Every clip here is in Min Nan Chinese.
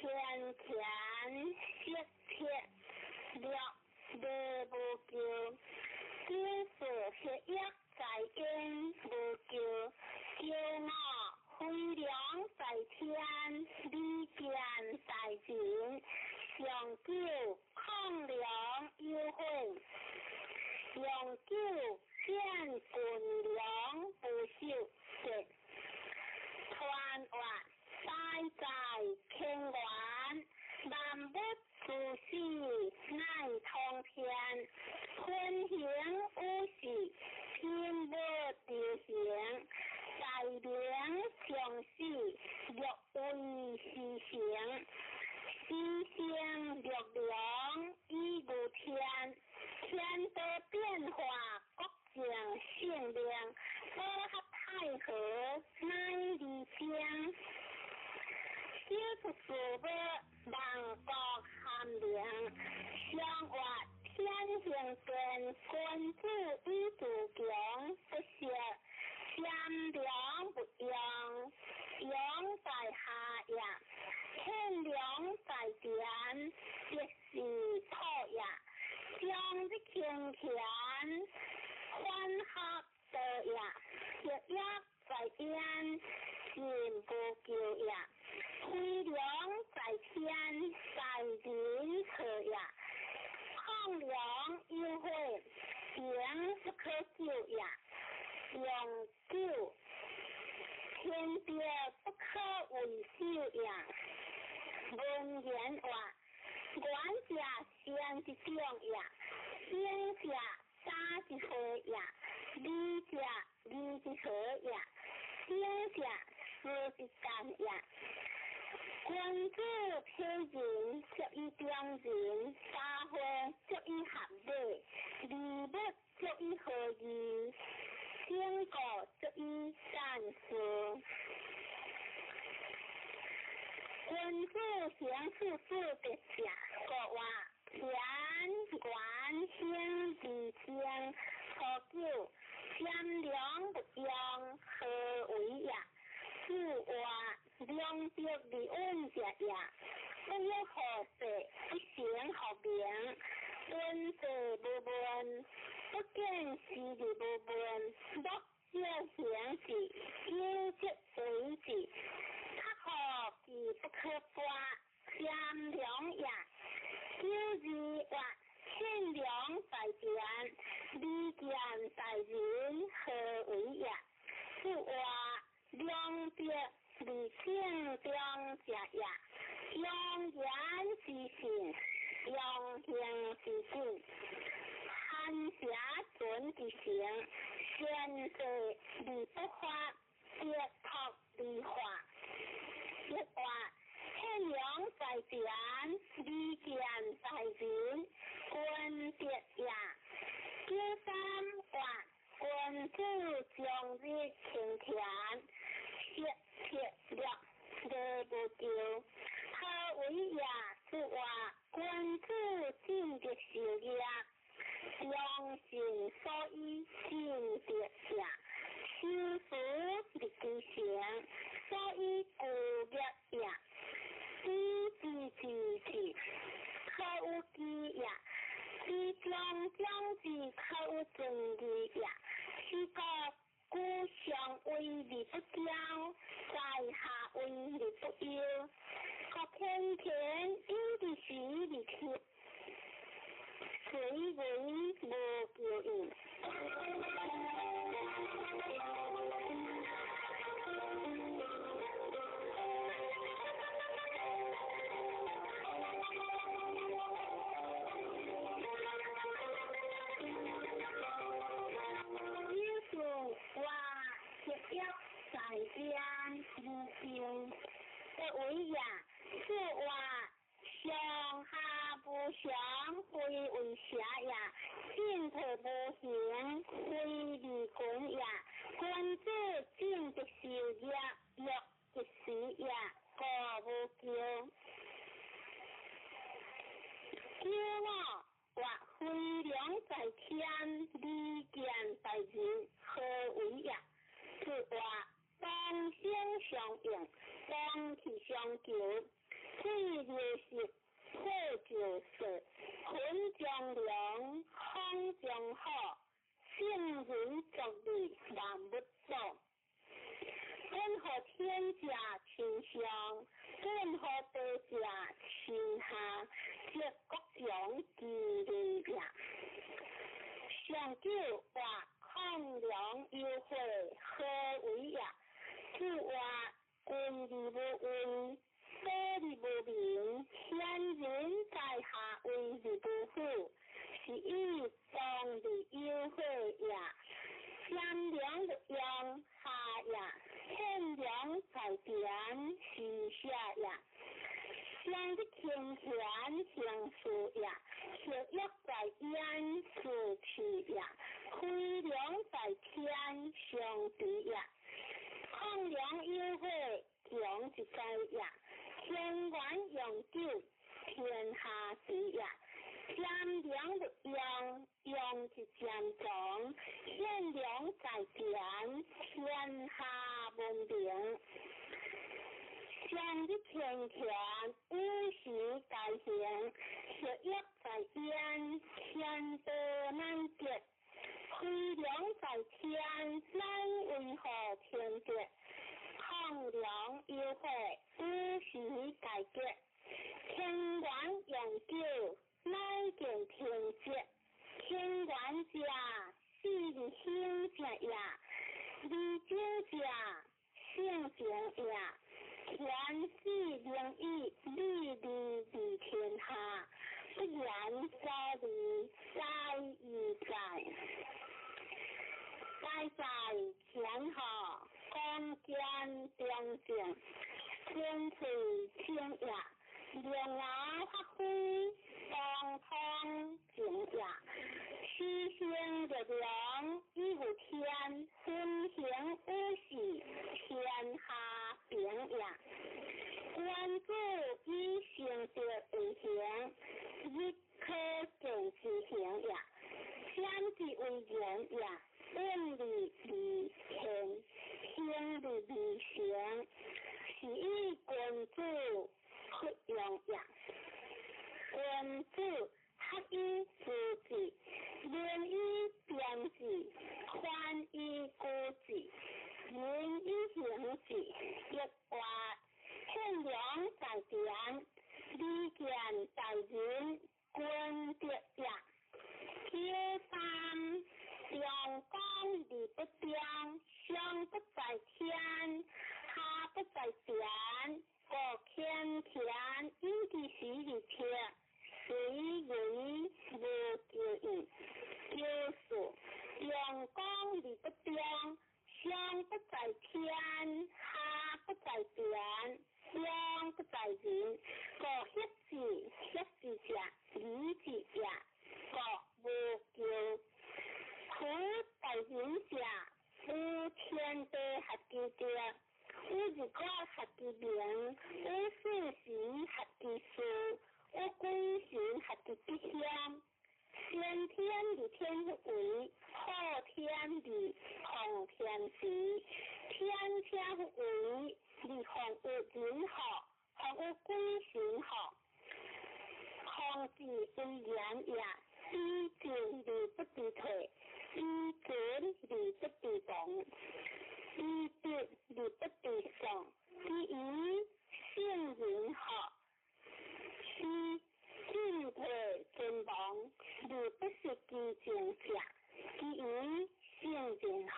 天乾色鐵略禮無求，九四黑夜在陰無求，九五飛龍在天，利見在人，上九抗涼有悔，用九見軍糧不受節，傳話大在天元，萬物諸事乃通天，分行五事，天無流行，大明上死，略為時成，時成略量以無天，天道變化，國政性命，保合太和乃離經。小出事物，萬國含明，相活天行健，君子以自強不息，善良不用，用在下也；天良在田，即是土也。將日清田，反合道也；日夜在焉，盡無求也。飛龍在天，在人和也；抗涼有悔，行不可救也。用久，天地不可為首也。文言話，願者善之長也，行者早之會也，理者義之和也，行者事之干也。君子體仁，足以中人；大會足以合禮，禮物足以和義，整個足以善事。君子行處事德者，國話田元興而精，初九善良不用，何為也？子話良德而穩者也，不欲好勢，不成學名，問世無問，不見時而無問，莫少行事，有則為之，較好其不可拔，善良也。九二話，善良在田，利見在人，何為也？子話良德而正中者也，用言之信，用行之信，含邪存之誠，善事而不發，德託而化。一話天良在田，利見在人，君德也。九三話，君子終日清田，色鐵略禮無求，何為也？子話君子進德修業，良心所以進德也。修辭立其成，所以固業也。知之知之，可有知也；知將將之，可有尊義也。是故故上為而不驕，在下為而不憂。國天天有之時而天，隨為無求應。有事話日夜在邊無求，得為也。此話上下無常，非為邪也；進退無形，非利群也。君子進德修業，樂一時也，故無求。九五或飛龍在天，利見在人，何為也？此話同聲相應，同氣相求。水流石，火石色，云中龙，风中虎，圣人作立万物祖。本予天者亲上，本予地者亲下，即各从其利也。上九话亢龙有悔，何为也？子曰：君而无威，所而无名，贤人在下，威而无虎，是以壮而有悔也。贤良勿用下也，贤良在田是下也。上日清闲行事也，学业在焉是气也，飞龙在天上地也。亢龙有悔，强一在也。天元永久，天下治也。贤良勿用，用是渐强；贤良在田，天下文明。上日清闲，与时偕行，学业在焉，天道难得。飞龙在天，乃维护天德。亢龙有悔，与时偕结。天元永久，乃见天职。天元者，四日兴者也；二九者，性情也。天子灵以利利利天下，不言所利，在亦在。在在天下，光坚中正，天翠清也。龙牙发挥，当通正也。七星月亮以有天，分行五时，天下平也。君子以成德为行，日可见之行也。先之为人也，远离离天，行离离行，是以君子不用也。君子学以致志，明以辨志，宽以固志，仁以行志。亦曰：贤良在田，利见在人，君德也。九三，阳光而不中，上不在天，下不在田。故天田以其时而天，随为无求意。九四，阳光而不中，上不在天，下不在田，中不在人。故协之，协之者，理之也。故无求。夫在人者，有天地合其德，有日月合其明，有四时合其事，有鬼神合其吉祥。先天而天为，后天而奉天时。天天为，而奉有人福，奉有鬼神福。控制为严也，以进而不知退，以进而不知动，以德而不知丧，以以圣人学，以进退存亡而不失其正者，以以圣人学。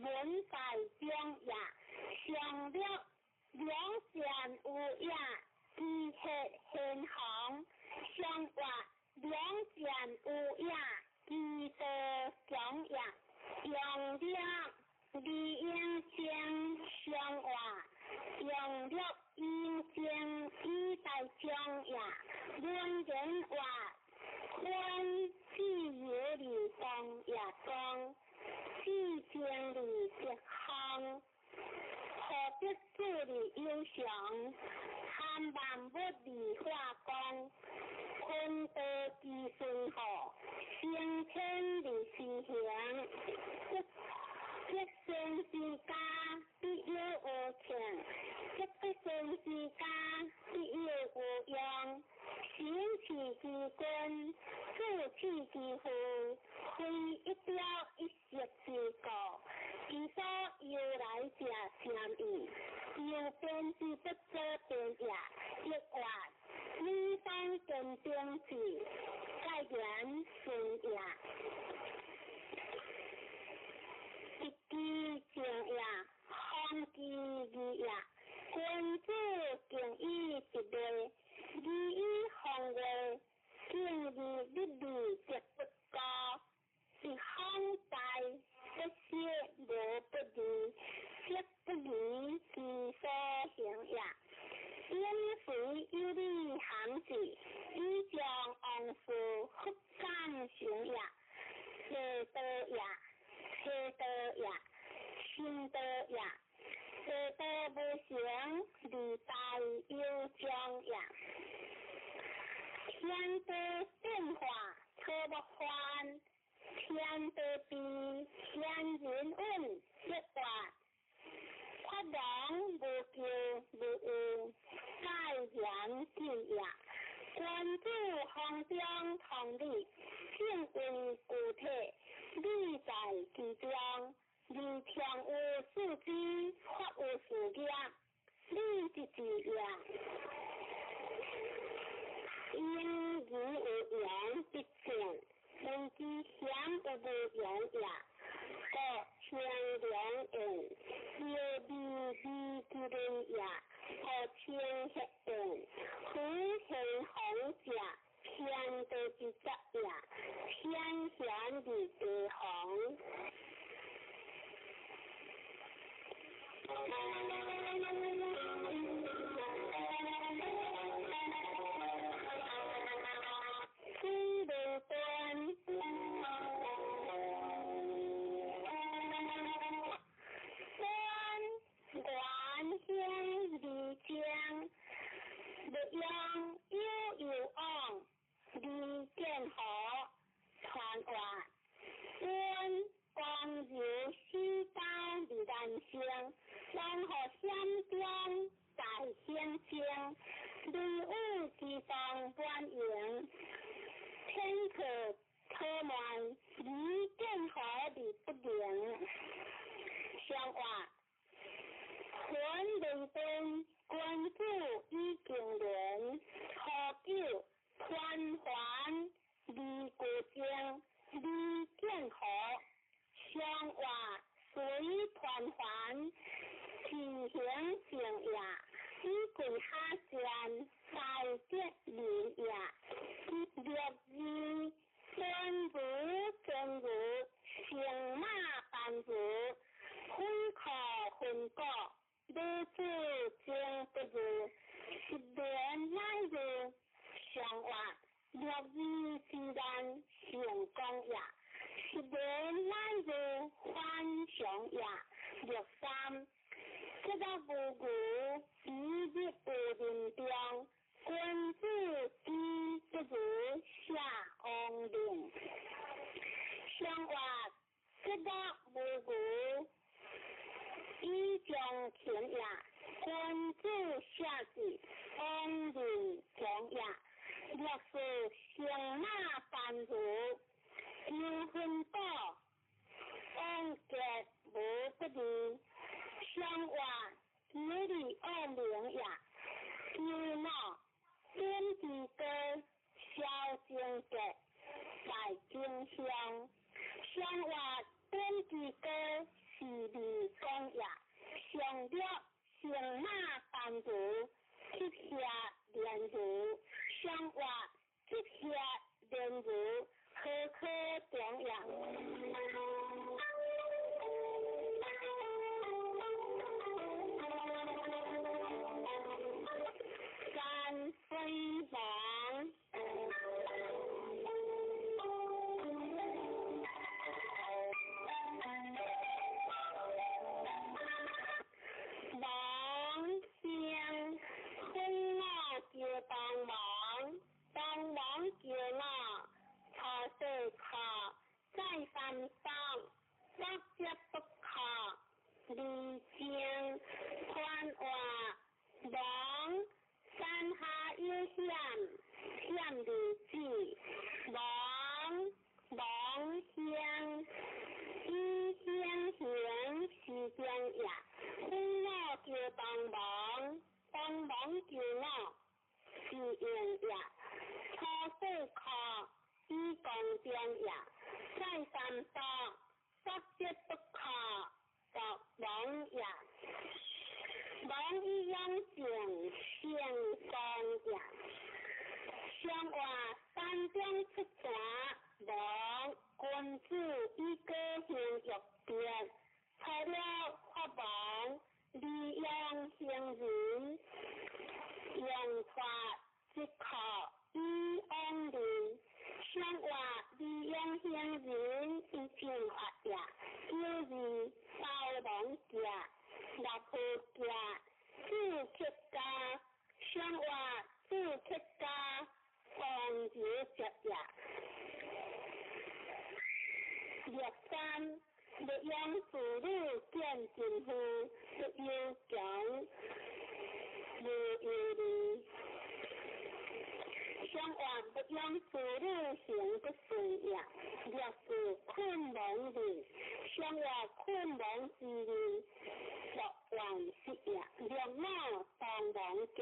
文在中也。上略良善有也，知血先行。上活良善有也，知道强也。用略李应清上活用略应清以待中也。文言话宽自由而公也公，至情而德行，何得智而有常，含万物而化光，坤道之顺和，升天而施行，积善之家必有余庆，积不善之家必有余殃。行事之君，处事之父，非一朝一夕之故。其所由来者甚矣，由边之不可变也。一话，女方坚定志，盖言顺也。一枝静也，风之义也。君子敬以直礼，礼以风月，敬而立义则不高。一方大，不学无不义，则不义之所行也。因随有理行事，以将往事复感成也。邪道也，邪道也，心道也。邪道无成，利大有将也。天地变化，草木繁；天地变，天人稳，一话。发扬无求无有，盖言进也。君子方中同理，正为具体，理在其中。而常有四肢，发有事业，理之治也。因义有言必见，人之险有无言也。故清凉言，有利利之人也。故清血言，夫贤宏者，天道之则也。天贤而地宏。水流端，端元兴而将，欲用有有往，而见和传话。端光柔四刀而难成，然后险中在险中，雷雨之中满营，天可可慢，而见和而不灵。相话，魂灵灯，君子以敬廉，何久团环而过正，而见和。相话随团环，其行正也；以贵下善，在德人也。六字天如真如，乘马班如，分可分果，女子情不如，失恋乃如。相话六字之难，成功也。失恋乃如反常也。六三，这个无无，一日无人中，君子之不如下王令。相话这个无无，以将情也。君子下智，王令强也。六四乘马班如，求分宝，往结无不利。相话吉利恶名也。求闹点之高，消精结在真相。相话点之高是名得，除了法王利用行人，用法即可以往人，相话利用行人以正法也，就是包容者、六婆者、自克家，相话自克家，防止接也。六三，欲养子女见真父，不忧强，无忧虑。相话欲养子女行不顺也，六是困亡日，相话困亡之日，乐万事也。六五当亡结，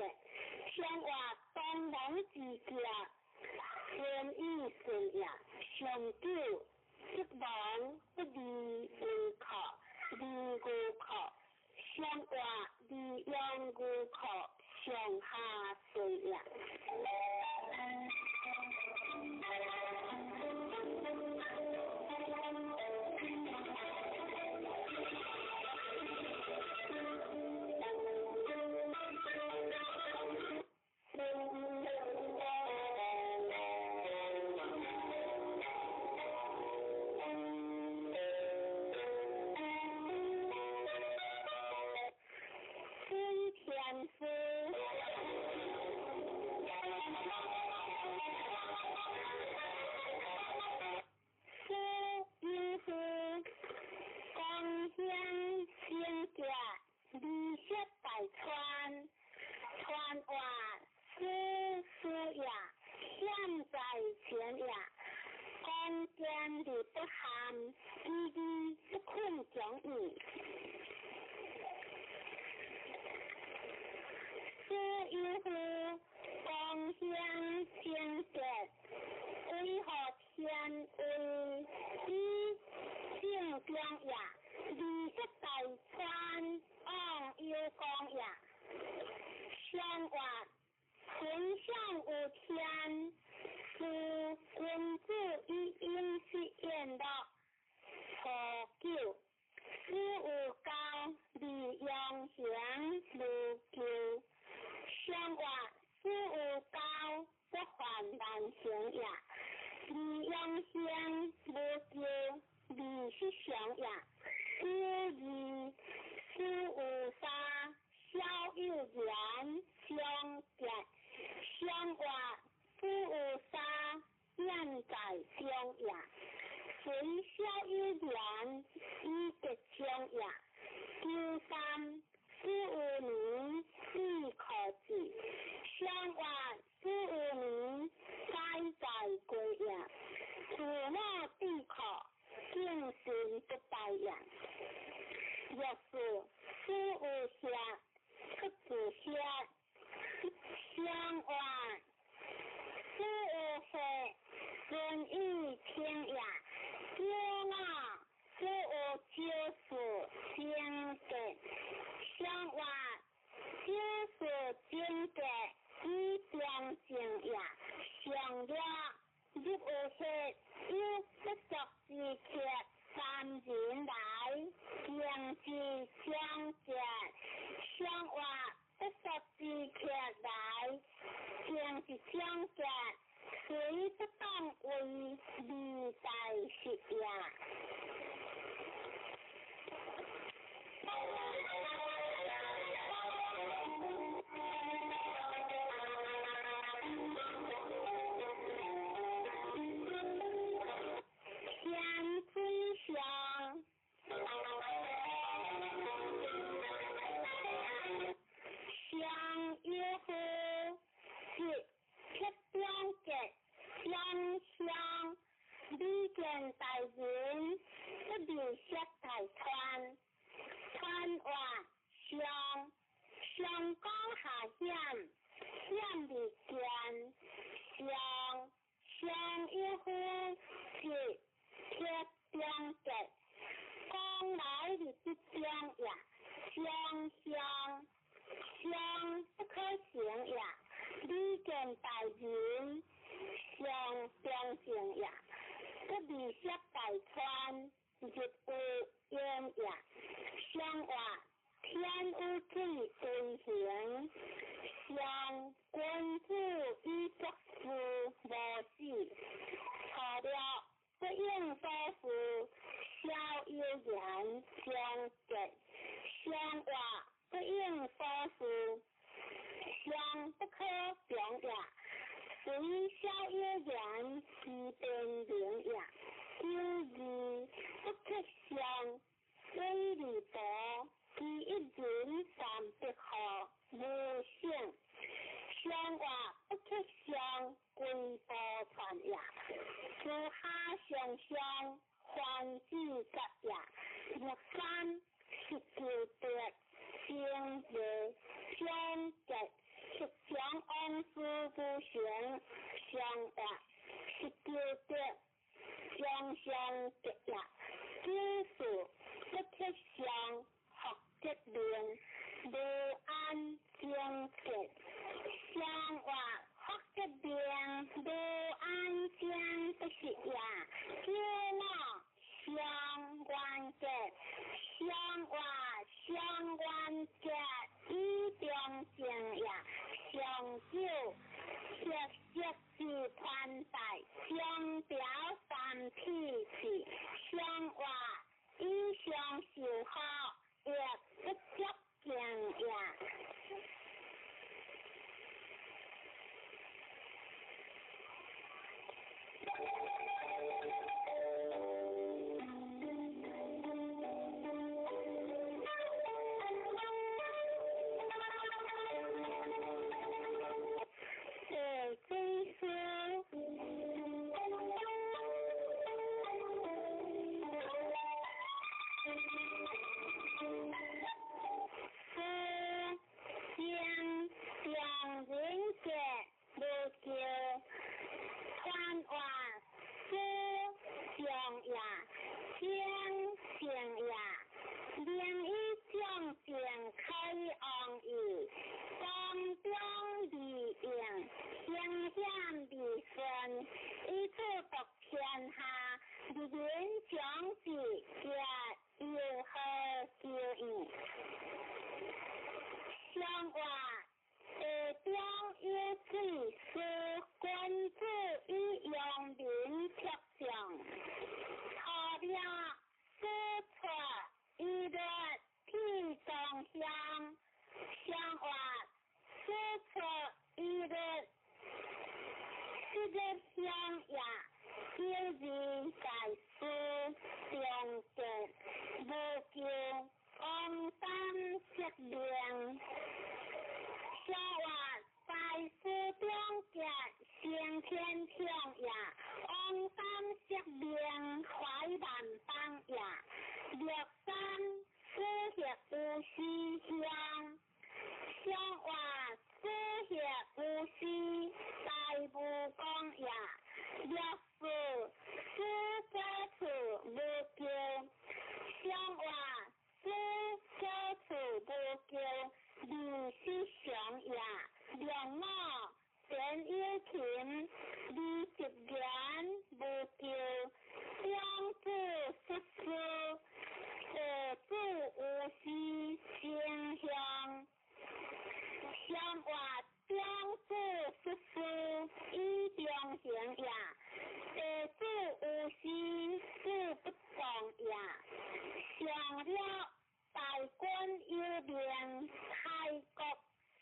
相话当亡之结，天意顺也。上九。失望不离无靠，离无靠，相话离养无靠，上下顺也。天师，师有父，光显圣洁，离色大川，川话师师也，现在前也，光见而不含，依依不困强意。师有父，光显圣洁，为何天威以正中也？离色大川，往有光也。相话天上有天，是君子以应是宴乐。初九，师有教，利用行无求。相话师有教，不犯难行也；利用行无求，利是常也。九二，师有三，小有言，相结。相话师有三，愿在中也。随小有言，以结中也。九三，师有年，必可治。相话师有年，该在归也。父母必可，敬神不败也。六四，师有下，不自下。相话师有下，顺意听也。九五，师有招数正结。相话招数正结，以中正也。上六，入有血，有不足之客，三人来，行之相结。相话不足之客来，行之相结，谁不当为利在实也？天水上，上有父，是铁中结，相相，李见大人，不离色大川，川话上，上讲下险，险未见，上上有父，是铁中结，讲来是不中也，相相相不可行也，李见大人，上中正也，不离色大川，日有言相結，相話不應所事，相不可強也。雖小有言，其變明也。九二不克相，水利部，其一人三百號無性。相話不克相，歸部傳也。諸下相相，環子節也。六三十九得，正月相結，十將王事不成，相話十九得，相相結也。九四不克相，福德明，無安正結。相話福德明，無安正不是也。九五相願結，相話相願結，以中正也。上九色色之寬大，相表三體字，相話以相受好，亦不接近也。地水師，師正常人格無叫，傳話師上也，正性也，名以正正開王義，當中利用，形顯利順，以此讀天下，人民長治，皆有何求意？相話地中有水，是君子以陽民卓上，初了此出以乐天中乡，相話此出以乐，此个乡也，九二在书中结，无求王三色命。相话在书中结，先天天也，王三色命怀万邦也。六三此协有时乡，相话此协有时大无讲也。六四此家处无求，相话此家处无求，二是常也。六五田有琴，二十言无求，两子出师，二子有时正向，相话两子出师以中行也，地子有时事不动也。上了大军有命，开国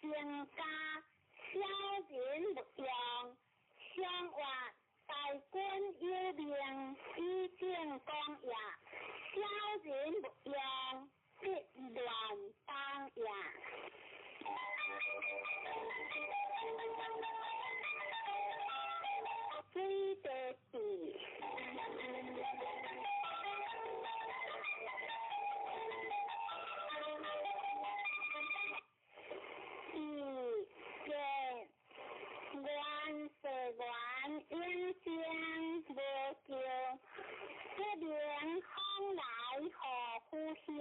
成家，小人勿用。相话大军有命，以正讲也，小人勿用，必乱邦也。水地地。二结愿世愿永生无求，不明风来何故乡？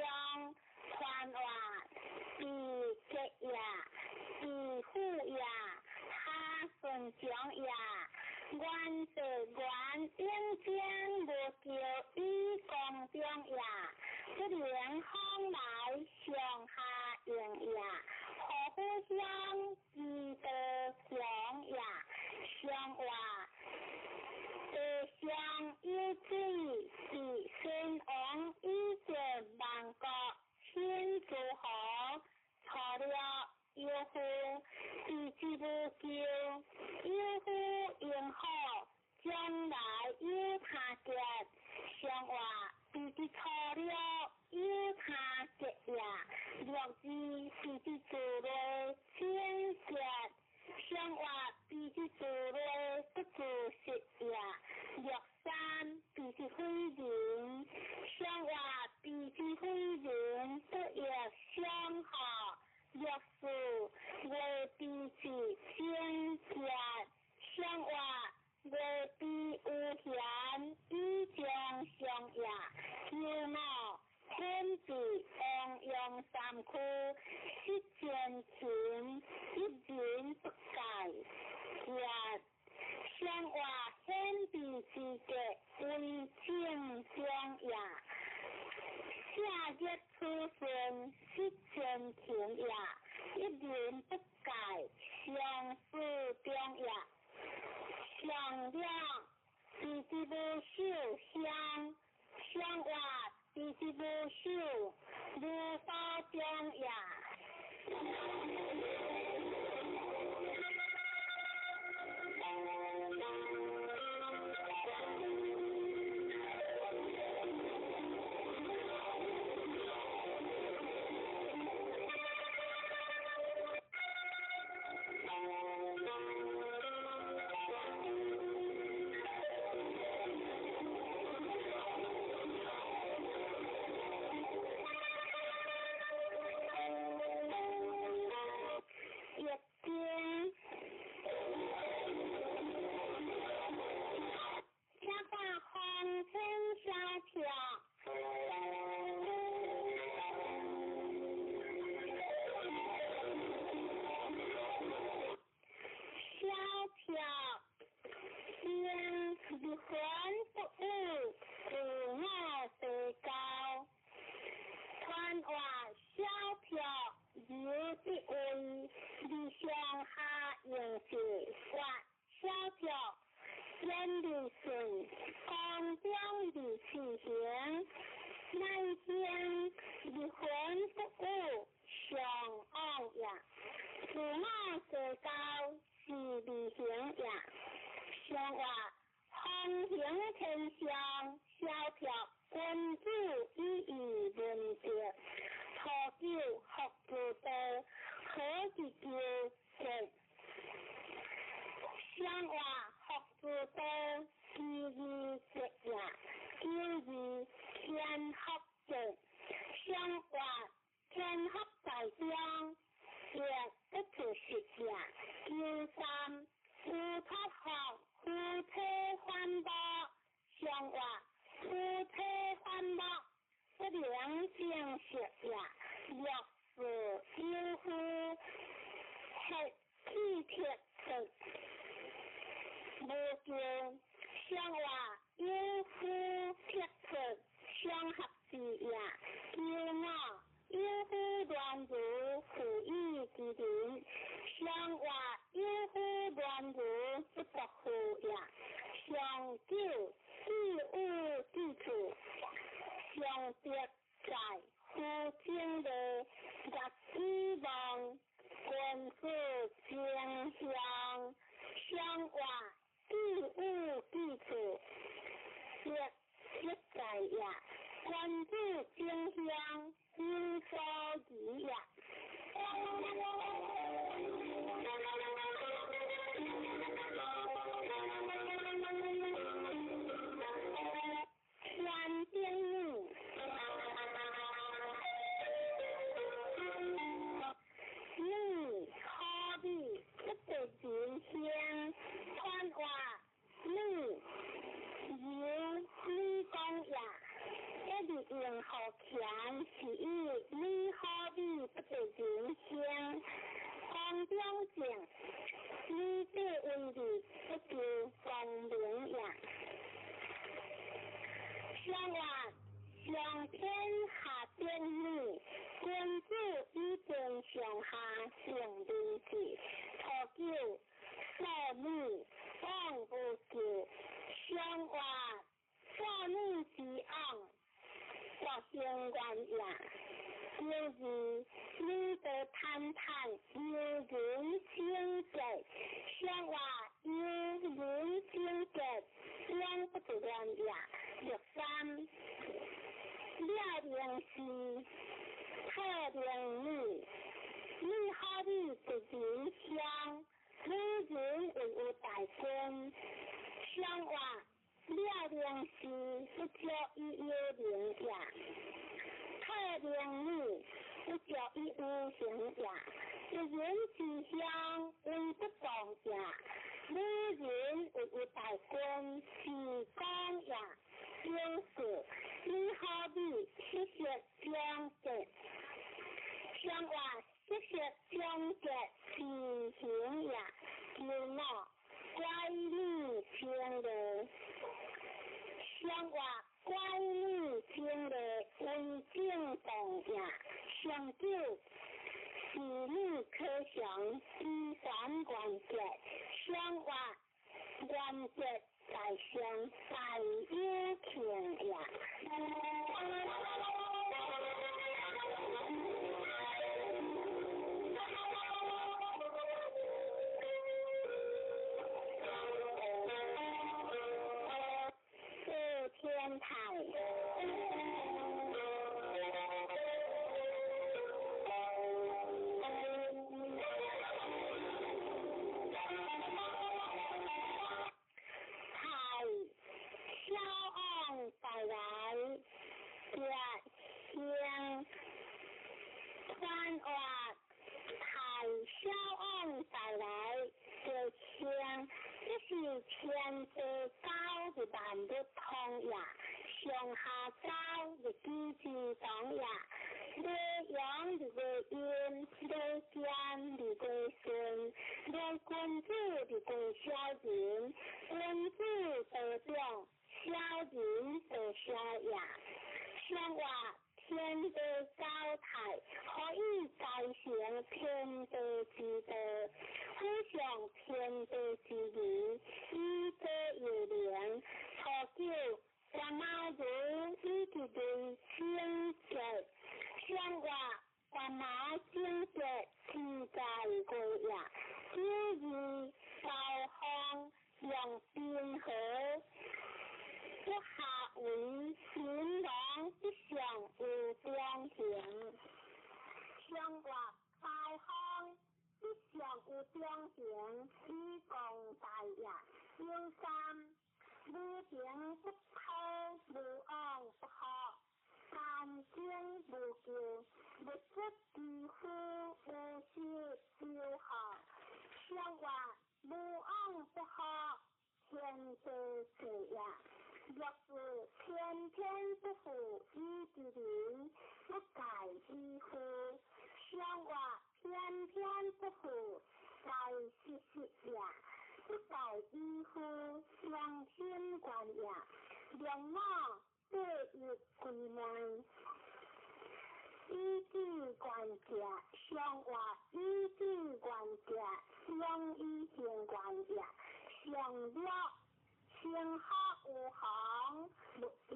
传话地结也，地花南區失前勤，一人不改，也上話顯微之格為正中也。下日出順失前勤也，一人不改，相思中也。上兩弟弟無手香，上話弟弟無手如刀中也。一经，请看风天萧条。萧条，先离魂不语，自我地高。传话萧条，有的位，理上下用是发萧条，远离顺，光中离气行，乃将离魂不语，上往也。自我地高是离行也。上话风行天上，萧条君子以义论德，初九福之道，何其求节？上话福之道，其义节也，九二天福节。上话天福在中，也不出实也。九三夫托福，夫妻反目，上话夫妻反目，不良正色也。若是有夫，黑气铁出，无求。上话有夫铁出，相合之也。九五有夫乱如负义之人，上话有夫乱如不得负也。上九自有之处，上德在夫正义，月之望，君子正向，上话自有之处，德德在也。君子正向，有所疑也。天顶女，女好比不得人香，传话女由女讲也。一直用好强是以女好比不得人香，光中正，女地为利不求光明也。上话上天下天女，君子以天上下成人志，初九少女往无求，上话少女之往，国兴愿也。九二女德坦坦，有人清洁，上话有人清洁，两不得乱也。六三了明是特明女，女好比一人香，女人为有大君，上话了明是不足以有名也。特明女不足以有形也。一人之乡为不当也，女人为有大君是讲也。九四女好比七色两节，上活即是终结自行也，求五乖女清乐，上活乖女清乐为正动也，上九事女可常依还原则，上活原则在上大有庆也。四天台。太小王带来结兴，传话太小王带来结兴，这是天地交的万物通也，上下交的机之同也，礼阳的个阴，礼俭的个顺，礼君子的个小人，君子得长，小人得小也。上话天地交泰，可以继承天地之道，辅上天地之义，以德有灵。初九，关猫如以及对清洁，上话关猫清洁天在过夜，九二高方用冰河。不下为神龙之上有中行，上活高方之上有中行，以共大业。九三，无情不抛，无往不福，三经无救，物质之夫无失修好，上活无往不福，天地事业。若是天天不负以之人，不改以夫；上活天天不负，该失失也，不改以夫，良心观也。两母对日归门，以智观者，上活以智观者，两以行观也，上乐。生学有行，勿用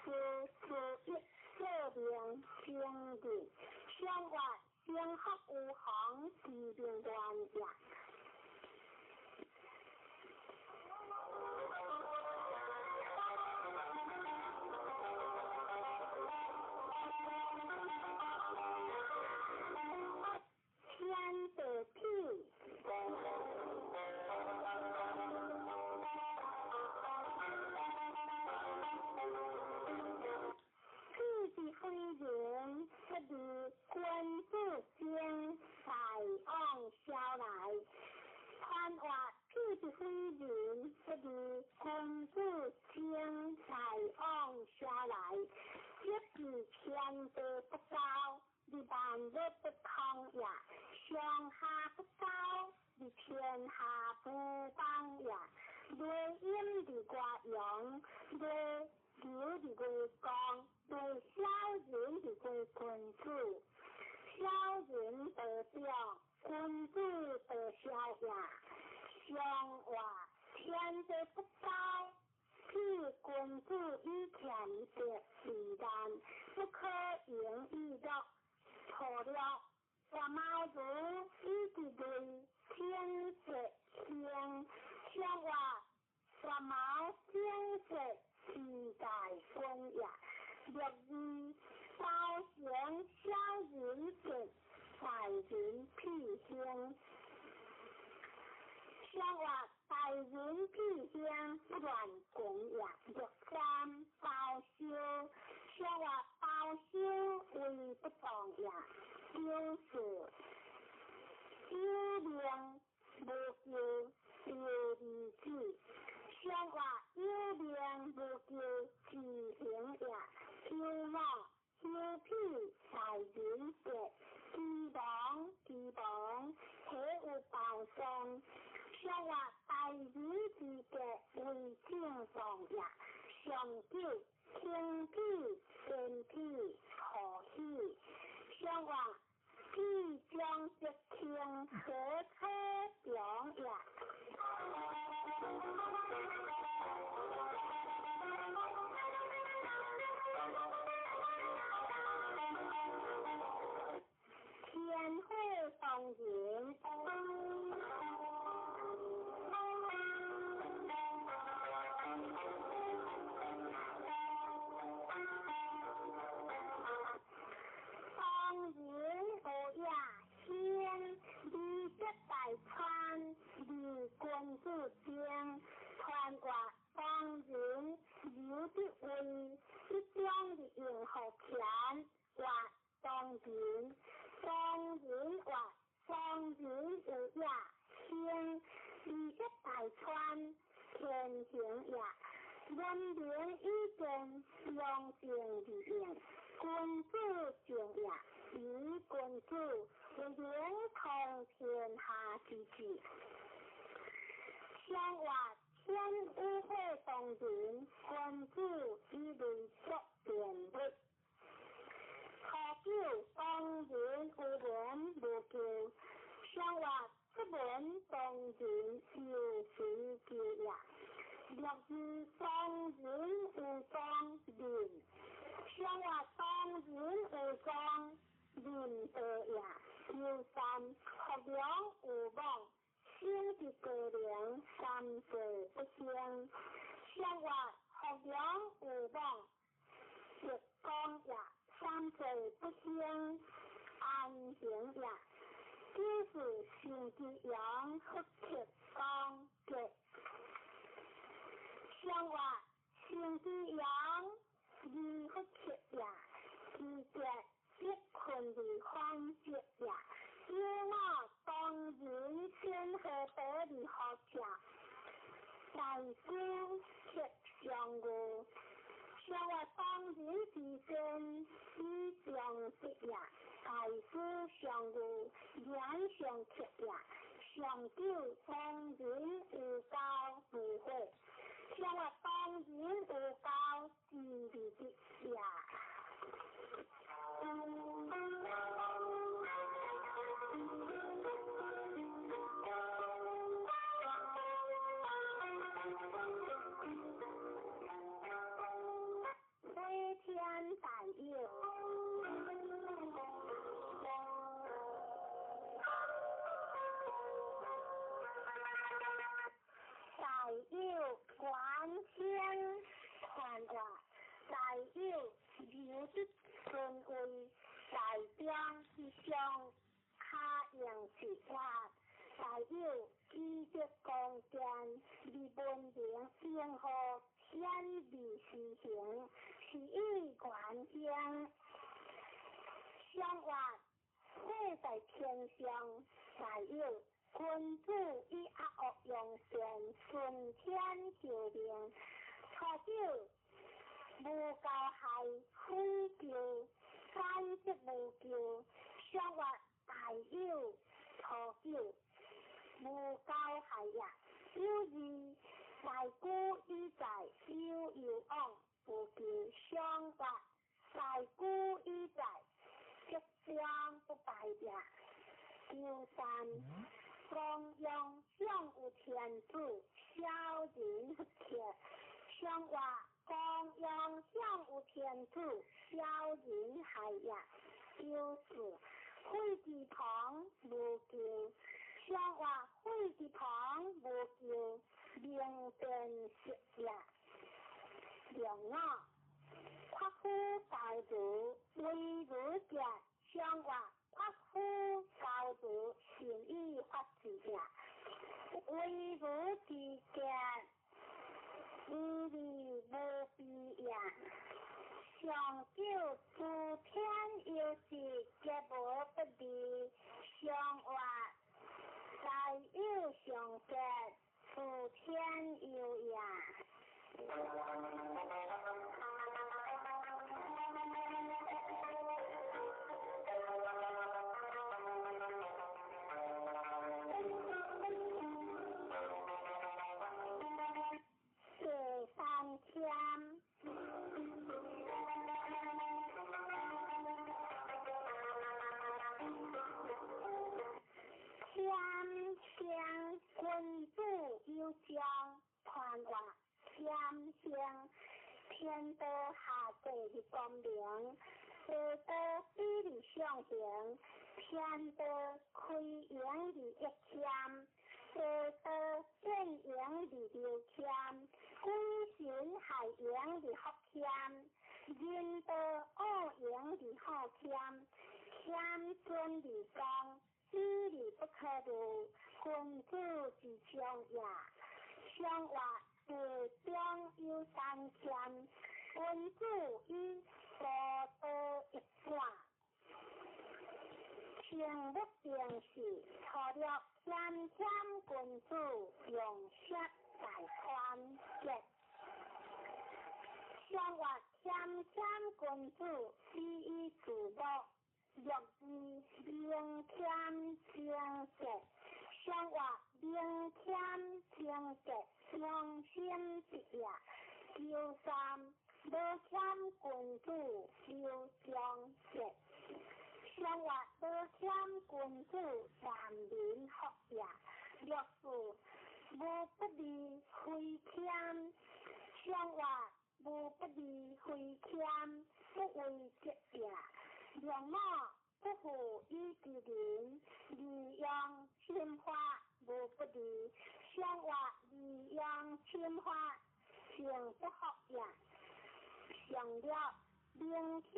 事事一说明生日。上活生学有行，知明愿也。天地痞。痞是非人，不如君子精，大往小来。传话痞是非人，不如君子精，大往小来。这是天地不交，你万物不通也；上下不交，你天下不邦也。内阴伫外阳，内柔伫外刚，内小人伫外君子。小人得长，君子得小也。上话天地不交，譬君子以俭德为难，不可盈以乐。错了，我猫如以及类天色兴，上话我猫天色之大君也。六二包成小人德，大人屁兴。上话大人屁兴不乱滚也。六三包修，上话包修为不当也。九四有命无求丢儿子，上话有命无求自行也。九五修屁大人德，王，彼有暴丧。上话大儒之格为正当也。上九天体天体何喜？上话必将吉庆何车中也。天火当人。当人有也先，二德大川，二君子争，传话当人留的位，一将的用好权，话当人，当人话当人有也先，二德大川，天行也，文明以见，良政而应，君子敬也，以君子为明通天下之治。上话天武会当人，君子以类作辩论。初九当人有言无求，上话出门当人有随求也。六二当人有当人，上话当人有当人道也。九三福阳有望，生伫高龄三岁不生。上话福阳有望，日光也，三岁不生，安行也。九四生之阳，福克光吉。上话生之阳，二福克也，二吉必困而反击也。有我当人先何得而好者，大师克上语。上话当人之先，以上德也。大师上语，言上克也。上九当人有交无悔，上话当人有交之利的也。飞天大有，大有观天传话，大有留得尊位，大中之上卡用之法，大有以德光电，而文明应和天理施行，是以观天。上话火在天上，大有君子以阿恶用善，顺天受命。初九无交害，非求，反则无求。上话大有初九无交害也。有二大古以在有有往无求，上话大古以在吉祥不败也。九三光阳上有天子，小人不克。上话光阳上有天子，小人害也。九四火之旁无求，上话火之旁无求，明辨识也。两五夸夫大儒为儒者，上话夸夫高儒善以法治也。为儒之格，无利无弊也。上九诸天有时皆无不利，上话大有上格，诸天有也。天道下济伫光明，地道比伫上行，天道开盈伫一谦，地道变盈伫流谦，鬼神害盈伫福谦，人道恶盈伫好谦，谦尊伫光，比伫不可入，君子之常也。上话地中有三谦，君子以高道一转。清不定时，除了谦谦君子，用色在宽节。上话谦谦君子，比以自乐，乐之明谦清洁。上话明谦清洁，良心之也。求三无谦君子，留长节。上话无谦君子，难民福也。六四无不利非谦，上话无不利非谦，不为节也。两母不负以之人，利用侵犯无不利。上话利用侵犯，诚不服也。上了明谦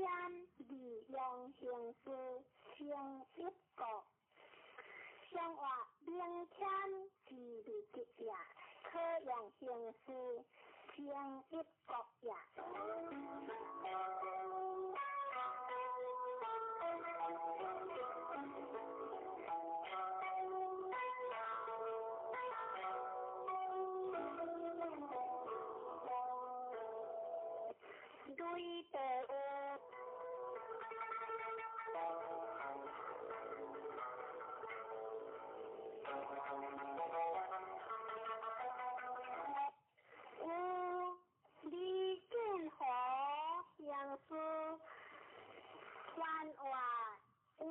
利用行事，成一国。上话明谦之利节也，可用行事，成一国也。对地有，有李建和行事，番话有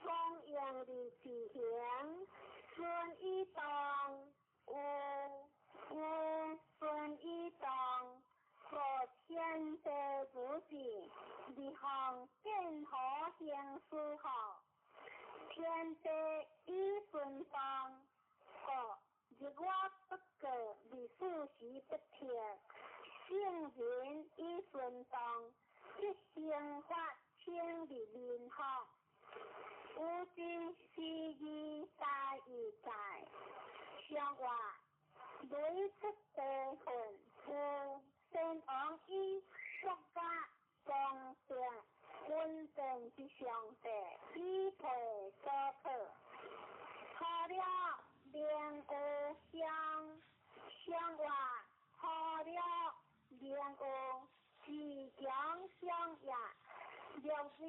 光荣的执行，孙以当有有孙以当。和天地主子，立项建和行事好，天地以顺当，个日我不过历史时不停，圣人以顺当，一生发清的民好，有之是义大义在，相话雷出地魂有。先王以国家公正稳定之上帝，以配所可。好了，明有相，相话好了，明有自强相也。若是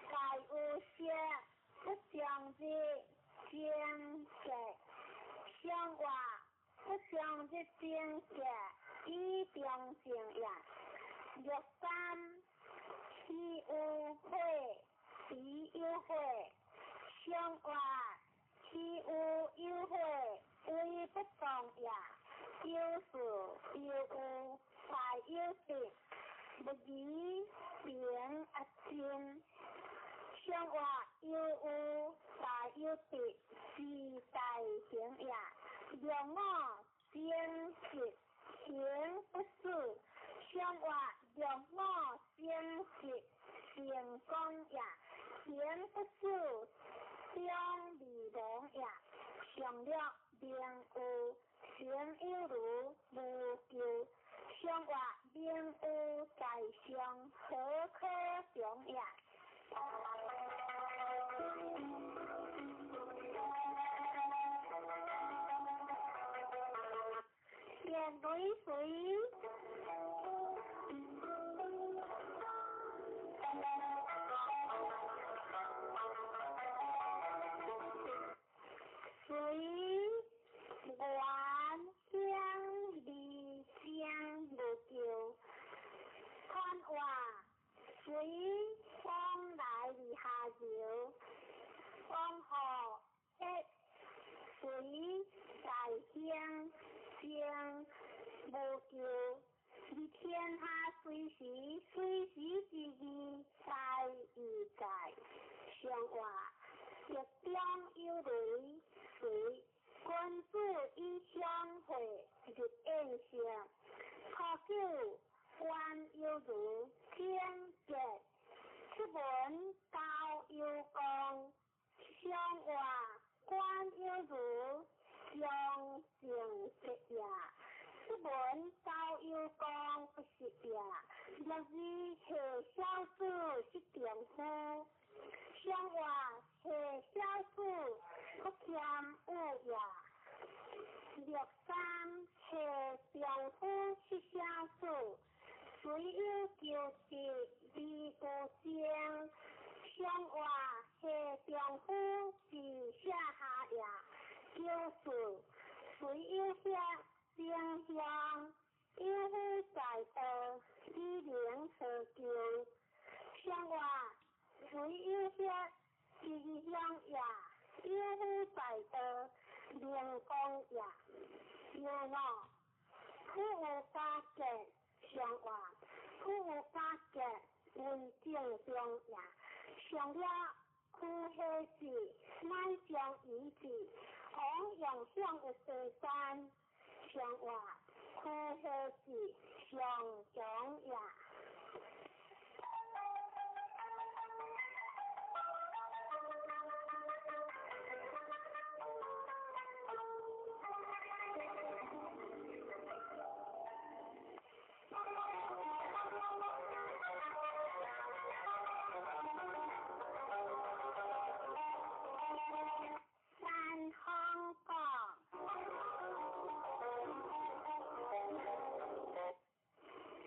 该有色，不将之精节，相话不将之精节。以中正也。六三，岂有悔，必有悔。相话，岂有有悔，为不当也。有事有有，大有得，不义平阿真。相话有有，大有得，是大行也。两我正直。行不死，相话两我正直成功也；行不死，将未亡也。上了明有，行有如无咎。相话明有在上，何可常也？电雷水，水源乡离江无救，看话水往来伫下游，往后一水在乡。将无求，伫天下隨時隨時之義在義在，上話日中有雷隨君子以相會日宴席，初九官有如天傑，出門高有功，上話官有如相正節也。出門高有功不是也，六二下小子是丈夫，上話下小子不謙有也。六三下丈夫是小子，雖有求得而無精，上話下丈夫是下下也。九四雖有下正向，有夫在道，以能何求？上話雖有下正向也，有夫在道，明光也。六五苦有加結，上話苦有加結為正中也。上了苦下子，乃將遺子，王用向有地山。上話苦下子上強也。山風講，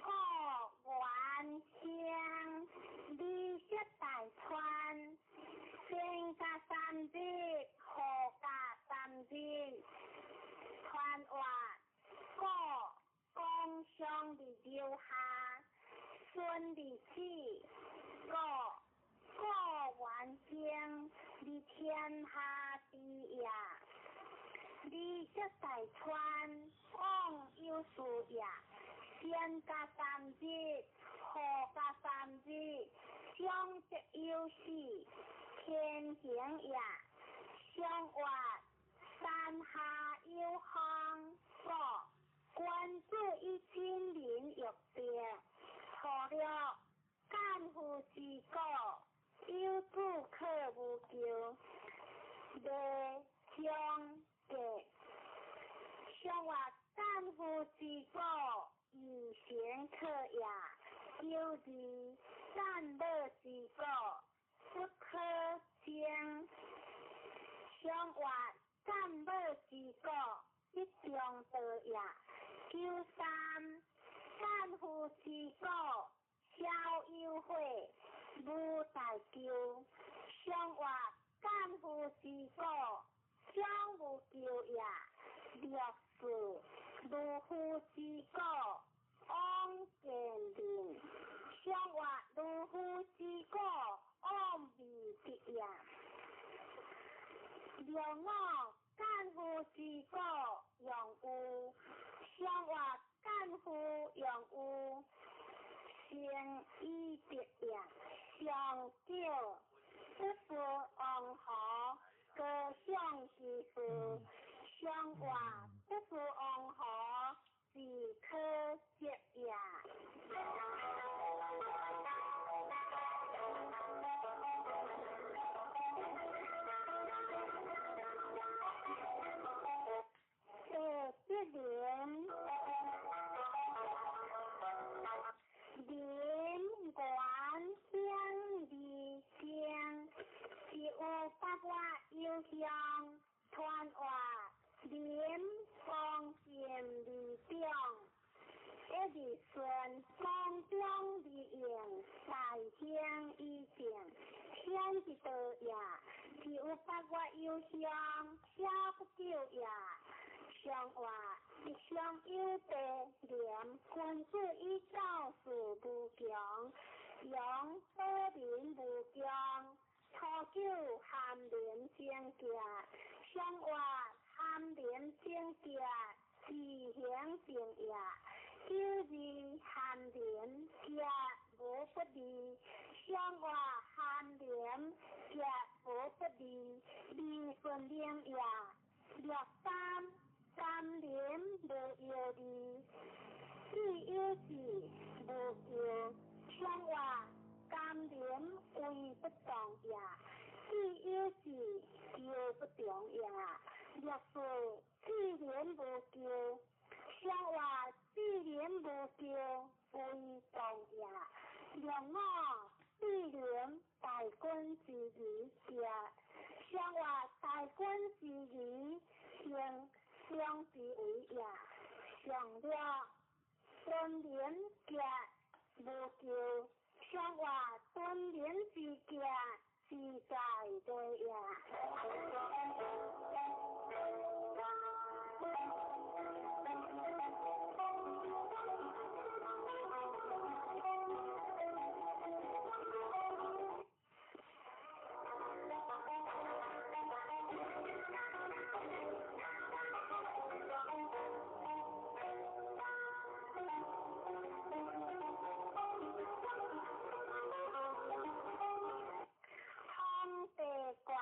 古元鄉，美食大川，先加三日，後加三日，傳話古公上的留下，孫的子，古古元鄉，佇天下之也。美食大川，往有事也。先加三日，後加三日，上則有死，天行也。上話山下有風，古君子以親民欲別，初六干夫之果，有子可無求，未相結。上話干夫之果，以行可也。九二干樂之果，不可爭。上話干樂之果，一中道也。九三干夫之果，小有悔，無大求。上話干夫之果，將無求也。六四如夫之果，往見面。上話如夫之果，往未得也。六五干夫之果，用有。上話干夫用有，成以得也。上九不是王侯，高尚之事。上話不是王侯，是可惜也。第一年，林元乡二乡，是有八月有乡，传话林光剑二中，一日顺光中二用，大兴以正，天之道也。是有八月有乡，小不久也。上話一上有地廉，君子以教事無窮，楊保民無窮。初九含廉貞潔，上話含廉貞潔，自行正也。九二含廉潔無不利，上話含廉潔無不利，利分明也。六三甘廉無藥利，智有智無咎，上話甘廉為不當也，智有智咎不中也。六四智廉無咎，上話智廉無咎為當也。六五智廉大君之儀潔，上話大君之儀行相之為也。上六敦廉潔無咎，上話敦廉之潔自在對也。皇帝冠。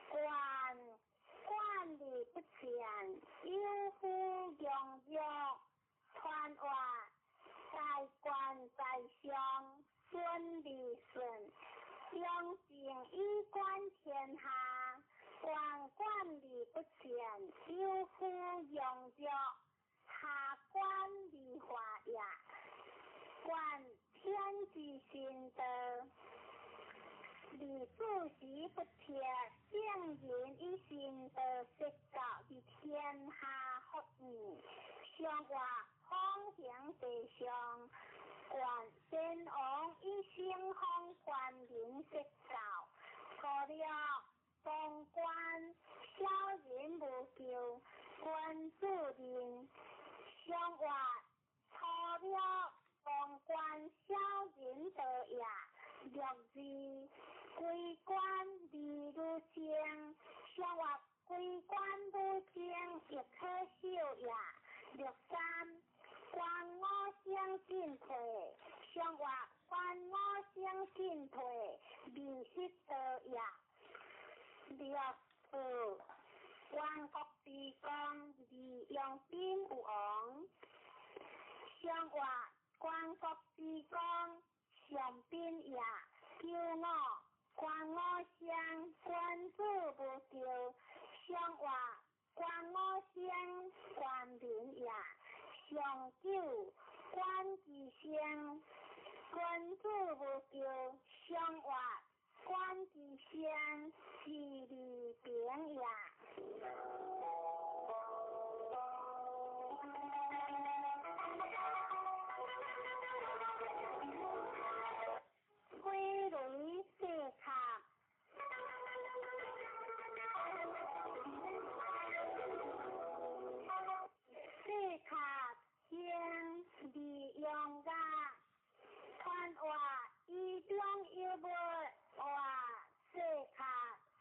冠冠而不前，有夫容若，传话大官在上，顺而顺，良政以观天下。官官而不前，有夫容若，下官而化也。观天之心道，而主时不贴，圣人以心道说教于天下福义，上话方行地上，观先王以圣方观民说教，初六当官小人无咎，君子人上话初六当官小人道也。六二归官而如正，上话归官如正亦可守也。六三官我相进退，上话官我相进退，未失道也。六四万国之功，而用兵有王。上话万国之功，上宾也。九五官我相，君子无咎。上话官我相，官民也。上九官之相，君子无咎。上话官之相，是利平也。飞雷四卡，四卡行利用噶，传话以中有无话四卡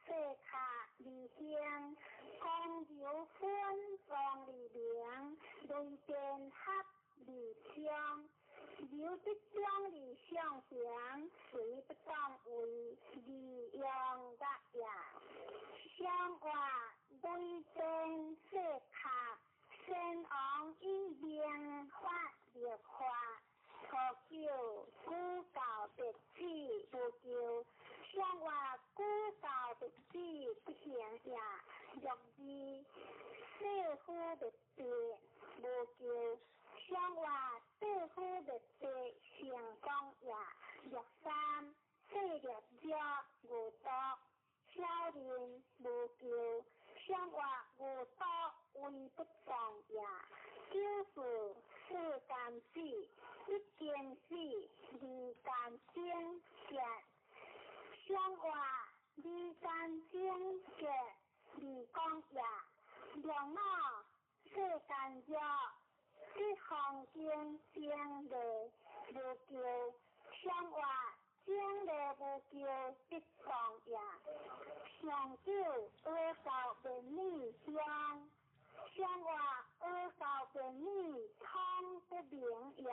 四卡而行，公牛分王而明，雷电合而冲。刘德忠而上行，随不当为利用噶也。上话雷电四卡，先王以明法立法，初九古教别子无咎，上话古教别子不行也。六二世夫别别无咎，上话世夫别别成功也。六三世略者无毒，小人无咎，上话无毒为不当也。九四世间死，一经死，二间精结。上话二间精结，二讲也。六五世间弱，这方经经历，無求，上活整理無求得當也。上九阿胶面米香，上活阿胶面米通不明也。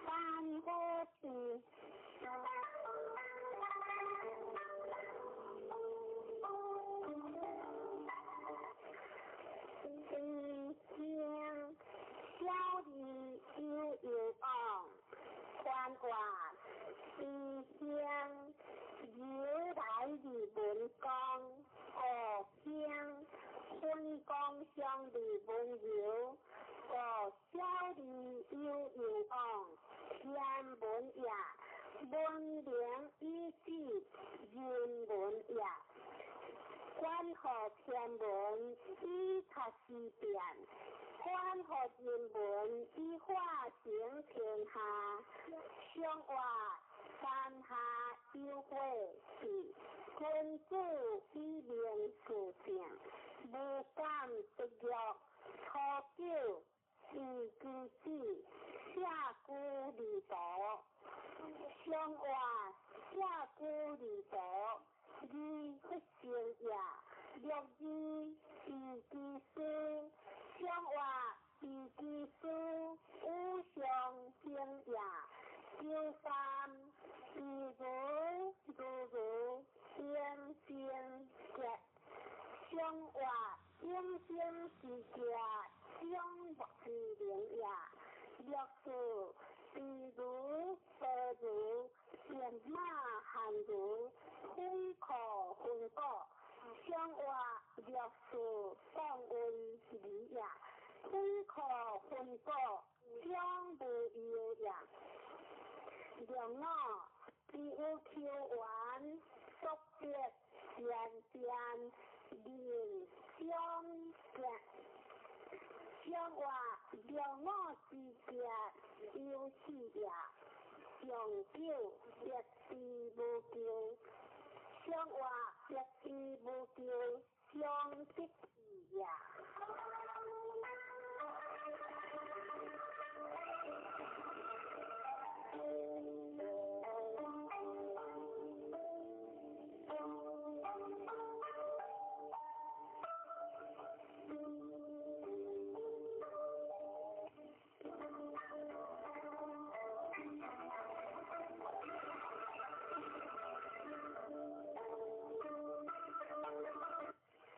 三个字。一声小儿悠悠往，宽话一声由来日文公，五声分光相日文柔，五小儿悠悠往，天文也，文明以止人文也。关乎天文以察时变，关乎人文以化成天下。上活山下有火是君子以明事正，无敢得欲。初九以其子舍居离途，上活舍居离途。二不成也，六二以其事，上活以其事，五常行也。九三以如如如应生结，上活应生之结，上不之灵也。六四比如白如变马汉如非可分果，上活六四当为理也，非可分果，将无有也。六五只有求缘，速别善变人相结。上活六五之结有四也，上九别之无求，上活别之无求，上得志也。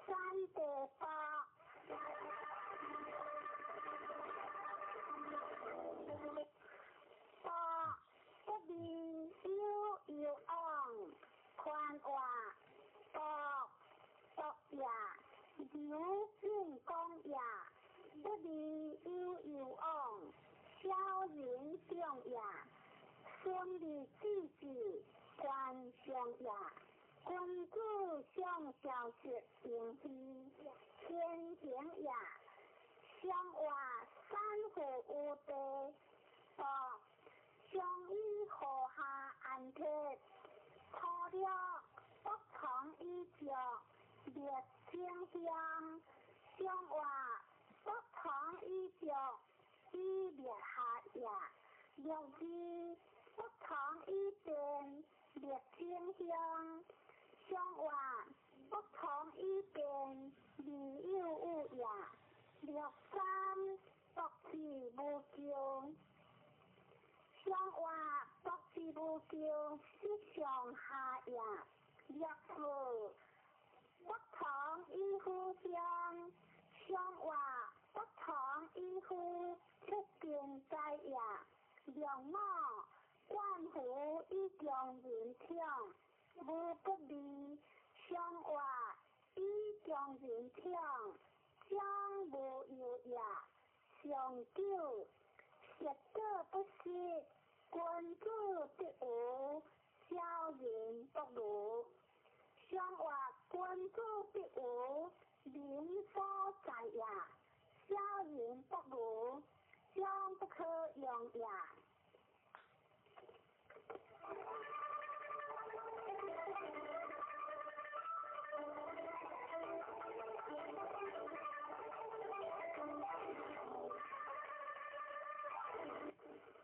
三个八，八不明悠悠往，宽话八独也，刘进公也，不明悠悠往，小人长也，孙立子子官上也。君子上小学平非天行也，上活三户有地，八上以河下安铁，初六不从以脚列清香，上活不从以脚以列下也，六二，不同以便列清香。上活不同以便利有有也。六三，独自无求。上活独自无求，失上下也。六四，不同以夫相。上活不同以夫出根在也。六五，万福以强人宠，无不利。上活以强人宠，将无忧也。上九，实果不失，君子得无，小人不如。上活君子得无，民所在也。小人不如，将不可用也。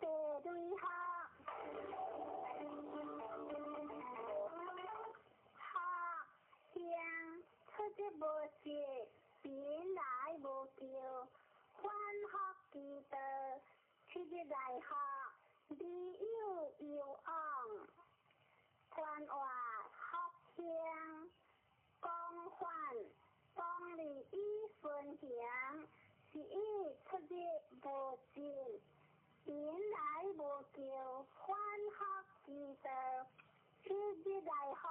地雷学，学兴出入无节，贫来无求，反复其道，七日来学，利有攸往。宽活福兴，广泛当利以分行，是以出入无节，贫来无求，反复其道，七日来学，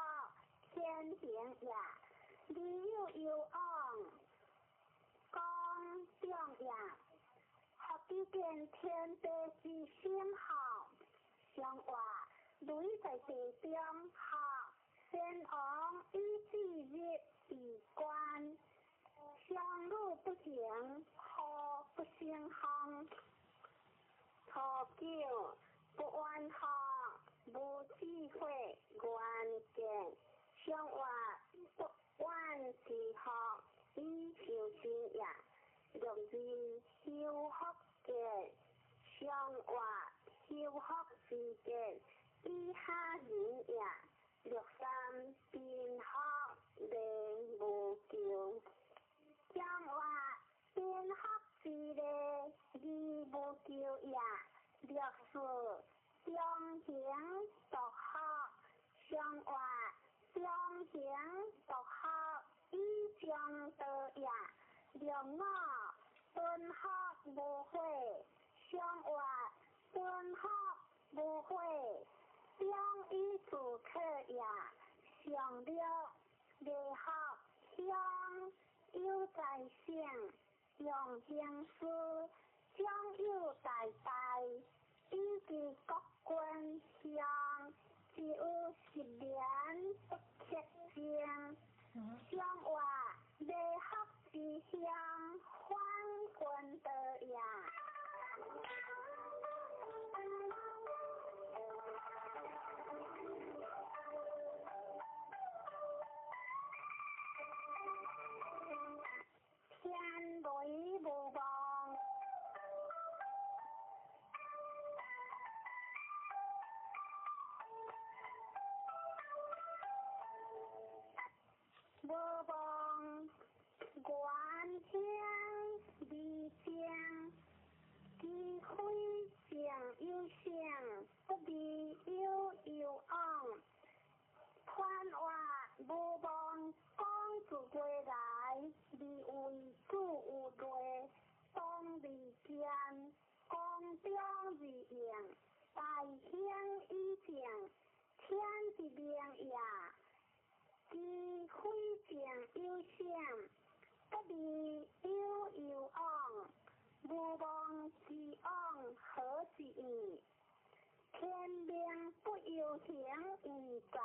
天行也。利有攸往，广众也。福基见天地之心好，上活雷在地中学，先王以至日闭关，相路不行，何不胜风？初九，不怨学，无智慧，愿见。上活不怨之学，以修身也。六二，修福见，上活修福之见，以下人也。六三，贫学礼无求。上活贫学之礼，义无求也。六四，中行独学。上活中行独学，以中道也。六五，敦学无悔。上活敦学无悔，中以自可也。上六，礼学乡有在圣，用行师，长有大大，以及国君乡，只有十年不克正。上活礼学之乡，反君道也。天雷无望，无望，愿兴利正，机非正有性，不利有攸往。宽活无望，讲自归来，而为主有类，当利见，公中而应，大兴以正，天之明也。其非正有性，不利有攸往。无望之往，何之矣？天命不由行而在。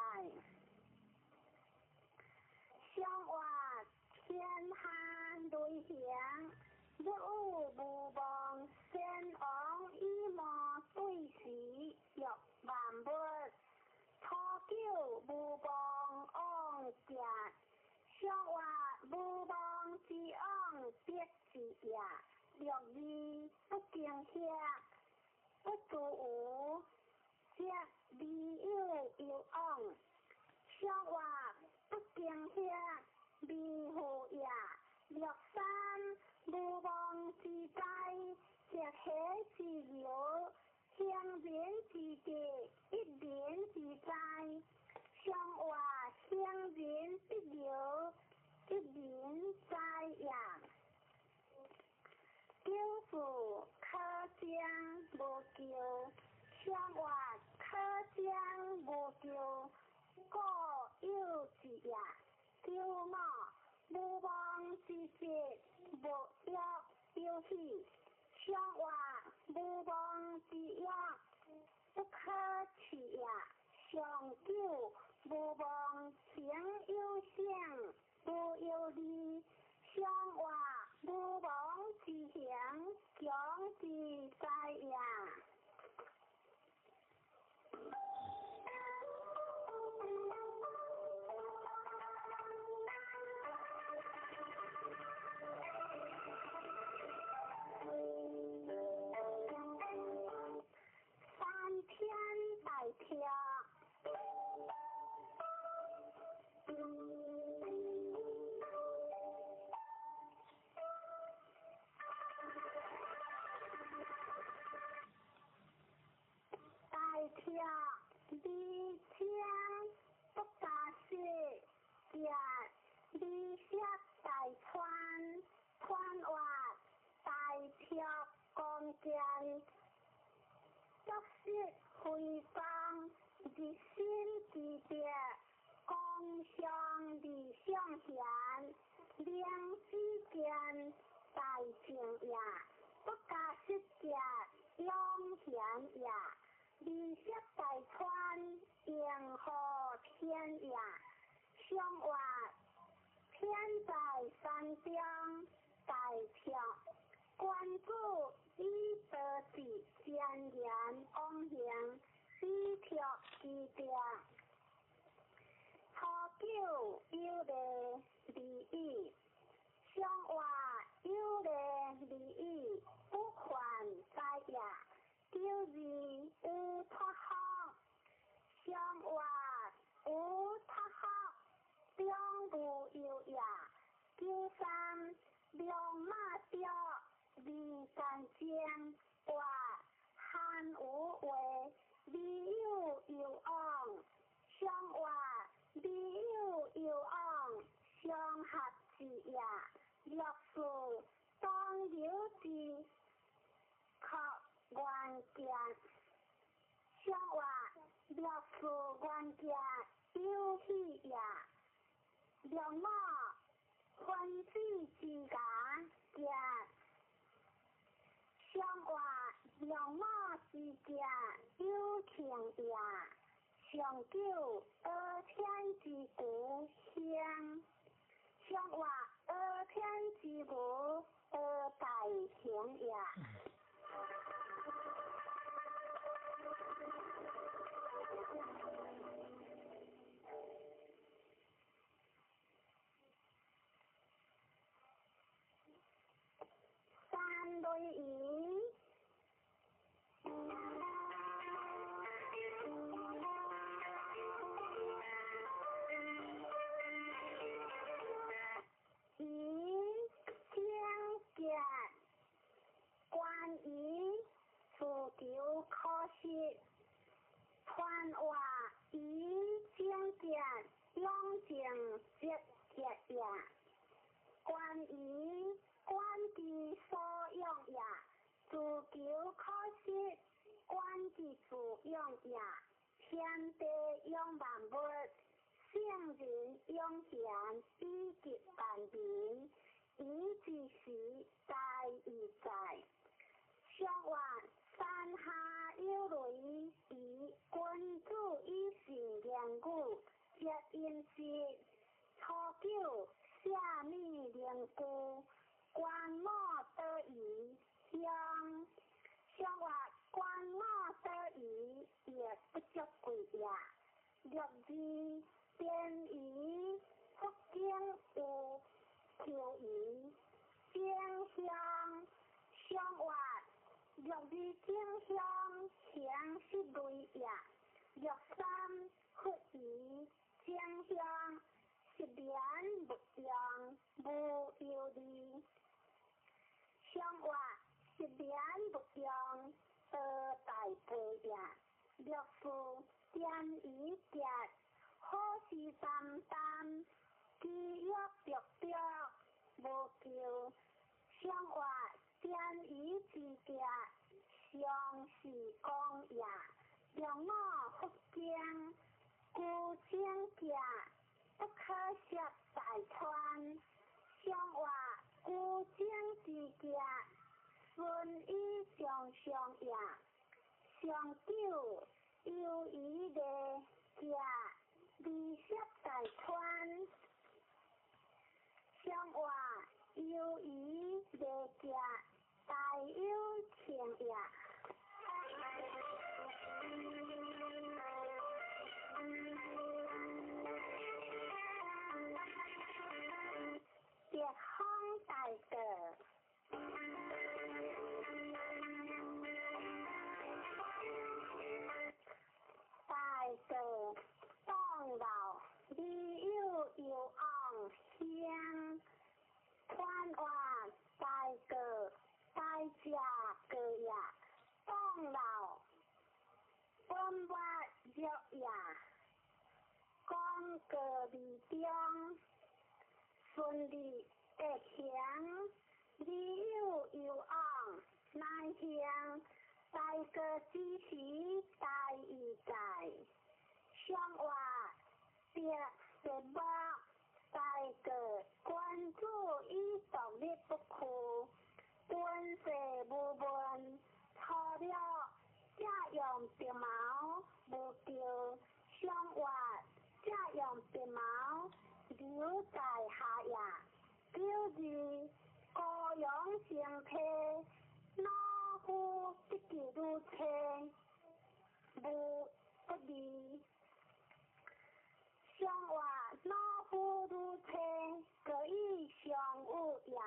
上活天下雷行，若有无望，先王以谋对时，欲万物。初九无望往行，上活无望之往，必之也。六二不惊吓，不自有，則未有攸往。上活不驚嚇，未負也。六三無妄之災，直喜之由，行人之德，一人之災。上活行人必由，一人哉也。九四可將無咎，上活可將無咎，故有之也。九五無妄之節，無欲有喜。上活無妄之欲，不可取也。上九無妄行有性，無有利。上活無妄之行，強之哉也。三天大跳。大跳二千不加四，甲二色大川，川活大跳光剑，足色辉光，日新之德，光上理上贤，良之见大正也，不加失者永贤也。二色大川，迎合天也。上活天在山中，大跳关注以德治，善言往行，以跳之德。初九有礼利益，上活有礼利益，不患哉也。九二有脱福，上活有脱福，中无忧也。九三龙马雕，二干净，活汉无话，未有攸往。上活未有攸往，上合之也。六四当有之，可愿见。上活六四愿见有喜也。六五分子之家见。上活六五之家有情也。上九阿天之故乡。上活阿天之无阿大行也。三类鱼。鱼精结，关于自求可惜，传话鱼精结，养成积极也。关于关之所养也，自求可惜，关之自养也。天地养万物，圣人养贤以及万民，以之时在以在。上活山下有雷，以君子以信言语，则因时。初九下米灵具，官母得宜乡。上活官母得宜，亦不足贵也。六二边鱼，福建有秋鱼，正香上活六二正香，眠勿用，無憂慮。上活失眠勿用，多大杯也。六四點一結，好事擔擔，飢欲著著，無求。上活點一之結，常是講也。六五佛經，孤精結，不可涉大川。上活孤精之結，順以上上也。上九猶疑的結，離涉大川。上活猶疑的結，大有情也。別風大道，大道當老，你有有昂香，寬活大道大食過也，當老本末弱也，講過未中，順利得行，你有有昂乃行，大過之時大義在，上活得得目，大過君子以獨立不屈，敦世無問，初了這用白毛無求，上活這用白毛留在下也。九二高陽生體，老夫得其如車，無不利。上活老夫如車，各以相有也。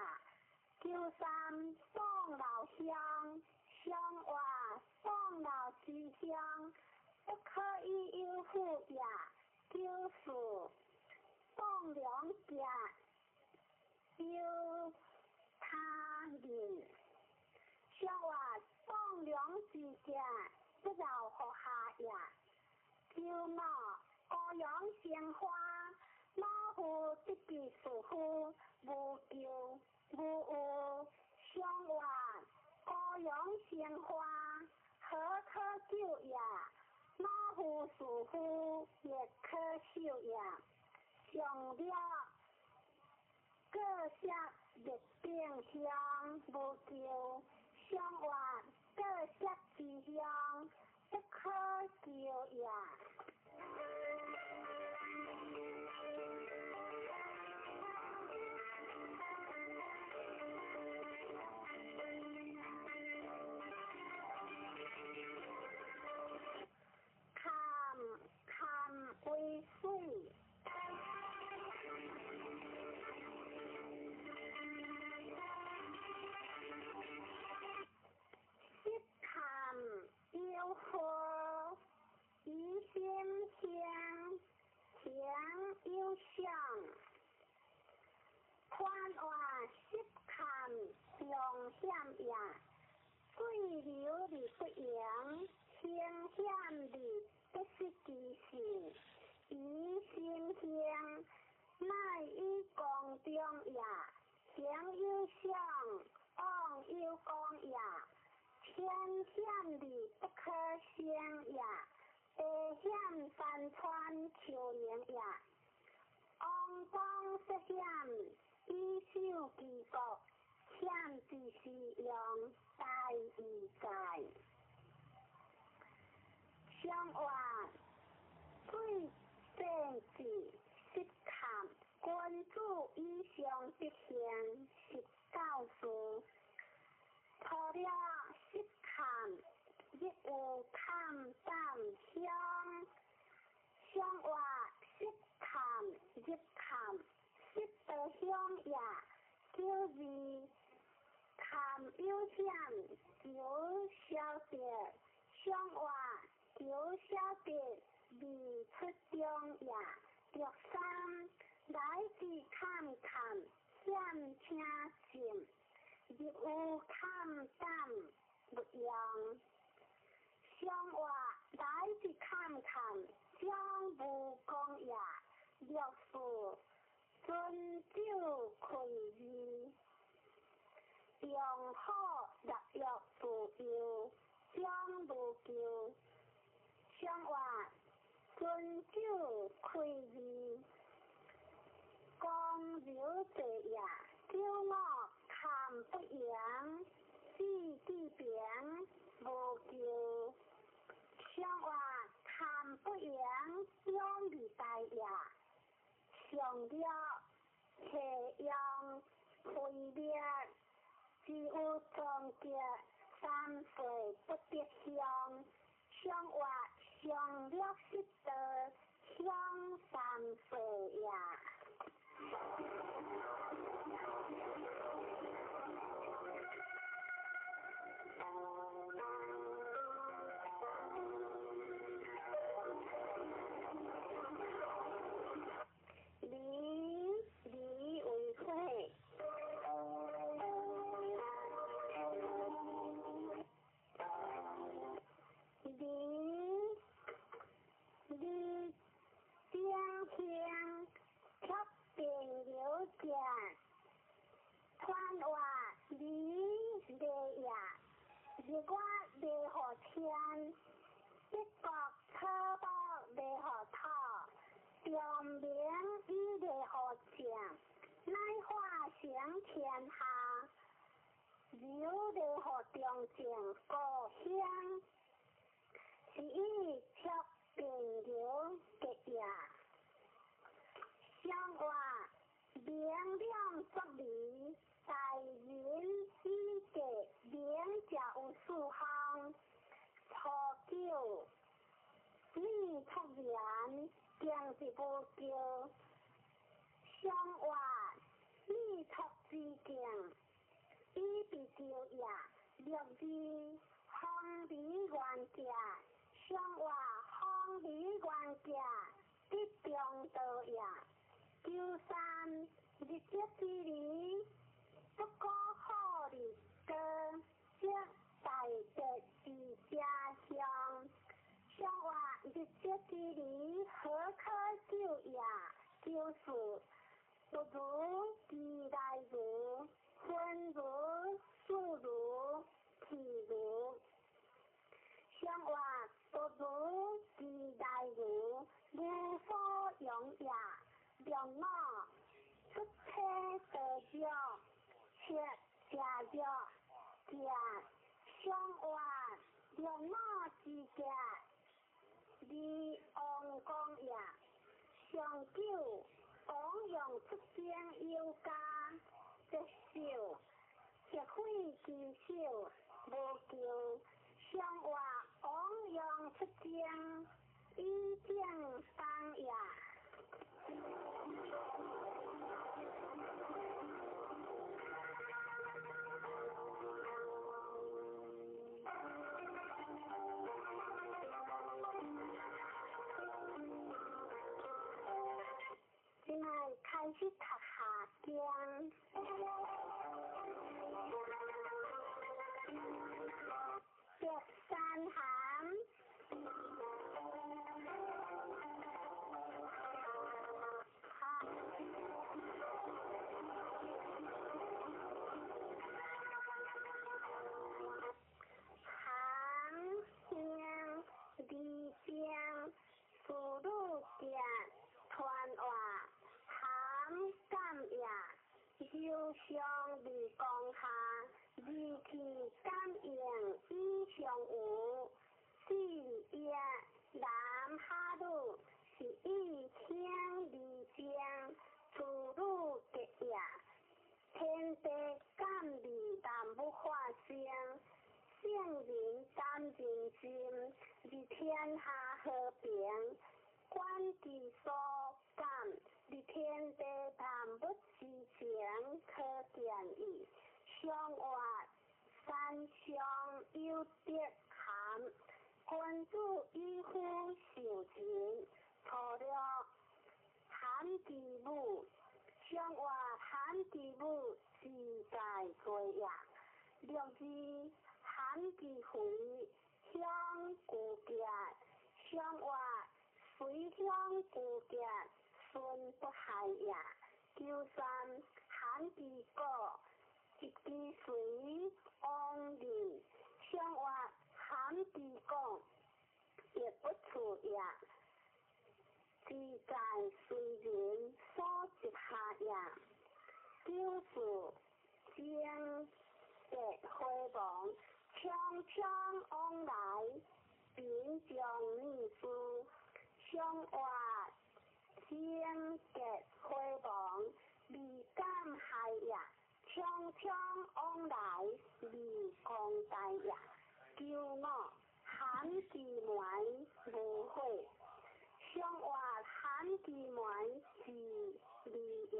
九三宋老鄉，上活宋老之鄉，不可以有負也。九四宋良結，有他人。上活宋良之結，不饒乎下也。九五高陽生花，老夫得其士夫，無求無有。上活高陽生花，何可救也？老夫士夫，亦可受也。上了各色熱定香，無求。上活各色之香，不可求也。坎坎為水，色坎有火，疑心香，行有相。寬活色坎常險也，水流而不盈，形險而不失其性。疑心興，乃以光中也。行有相，往有光也。天險而不可勝也，地險山川丘陵也。王公涉險，以守其國，險之是用，大義在。上活水政治失坎，君子以上德行，是教士。除了失坎，亦有坎膽鄉。上活失坎入坎，失道鄉也。九二坎有險，求消得。上活求消得，未出中也。六三來自坎坎險聽靜，入有坎膽勿用。上話來自坎坎將無講也，略是尊酒開義，用好立約自由，將無求。上話尊酒開義，公牛坐也，九五坎不揚，四地平無求。上話坎不揚，兩二大也，上了下用非滅，只有終結三歲不得鄉。上話上略失道，鄉三歲也。離離為火，離離正向特變有正，傳話離離也，日月離予天，一國草木離予土，長明以離予正，乃化成天下，柔離予中正故鄉，是以卓變柔結也。上話明亮作離，大人以格明者有四項。初九，你出言，定是無求。上話你出之境，以被招也。六二方離原者，上話方離原者，得中道也。九三日節之離，不可好日高，則大德之家鄉。上話日節之離，何可救也？九四不如其來如，分如數如譬如。上話不如其來如，無所用也。六五出體得著，七食藥食上話六五之格，離王公也。上九王用出征有加，節少協會之少無求。上話王用出征，以正當也。這擺開始讀下經。白山函。行香離聲，事女行傳話，含感也，柔上離光下，二氣感應以上有，四也男哈女是以聽離聲，事女結也，天地感離萬物化生。聖人感人心，而天下和平；觀其所感，而天地萬物之情可見矣。上話三上有德含，君子以夫受人，初六含含之母，上活含之母自在過也。六二含之肥，鄉舊結，上活隨鄉舊結，孫不害也。九三含之果，一支隨往人，上活含之講，亦不處也。自在隨人所執下也。九四精結回亡，匆匆往來，貧將女士，上活精結回亡，未敢害也。匆匆往來，未公大也。九五含之門無悔，上活含之門自利也。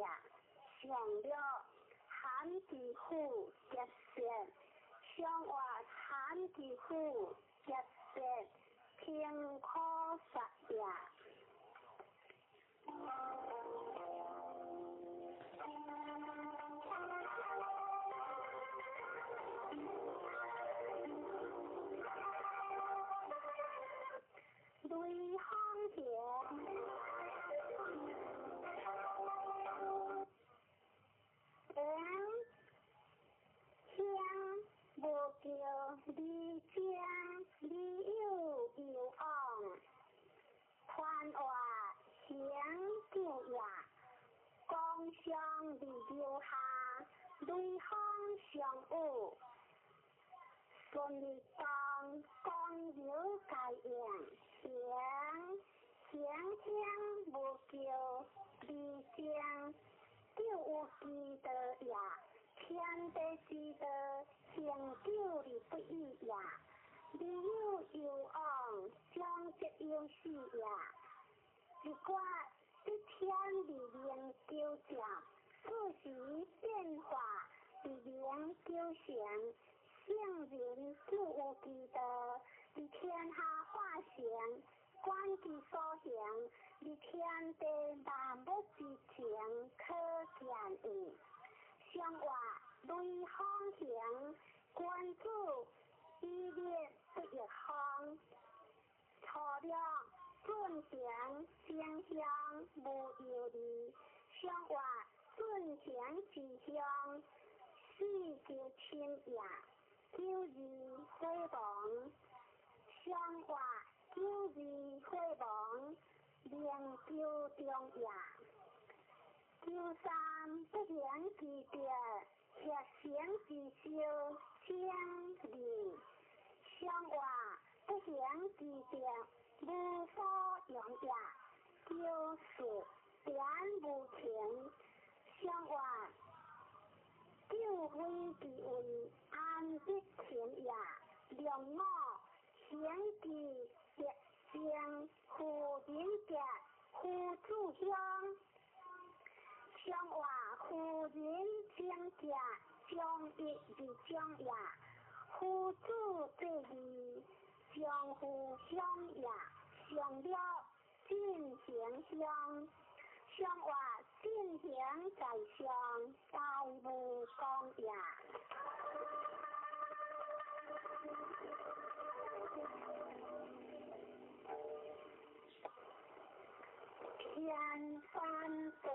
上六含之虎結舌，上活含之虎結舌，平可殺也。雷鋒行，緣鄉無叫離將，離有遊往，團活行久也。光相離留下，雷鋒相遇，順利當光流該應，行行鄉無叫離將，久有之道也。天地之道，恆久而不易也。離有遊往，將則有死也。一卦一天而明久正，四時變化而明久成。聖人久有之道，而天下化成，觀其所行，而天地萬物之情可見矣。上活雷鋒行，君子以立不逆風。初六進行正向無憂慮，上活進行之鄉，四就親也。九二火亡，上活九二火亡，明久中也。九三不行之德，協成之修，精利。上活不行之德，無所用也。九四點無情，上活九非之位，安得情也？兩五行之德正，夫人傑，夫子鄉。上活夫人貞潔，將一而長也。夫子濟義，將夫鄉也。上六進行鄉，上活進行在上，大無功也。天翻轉。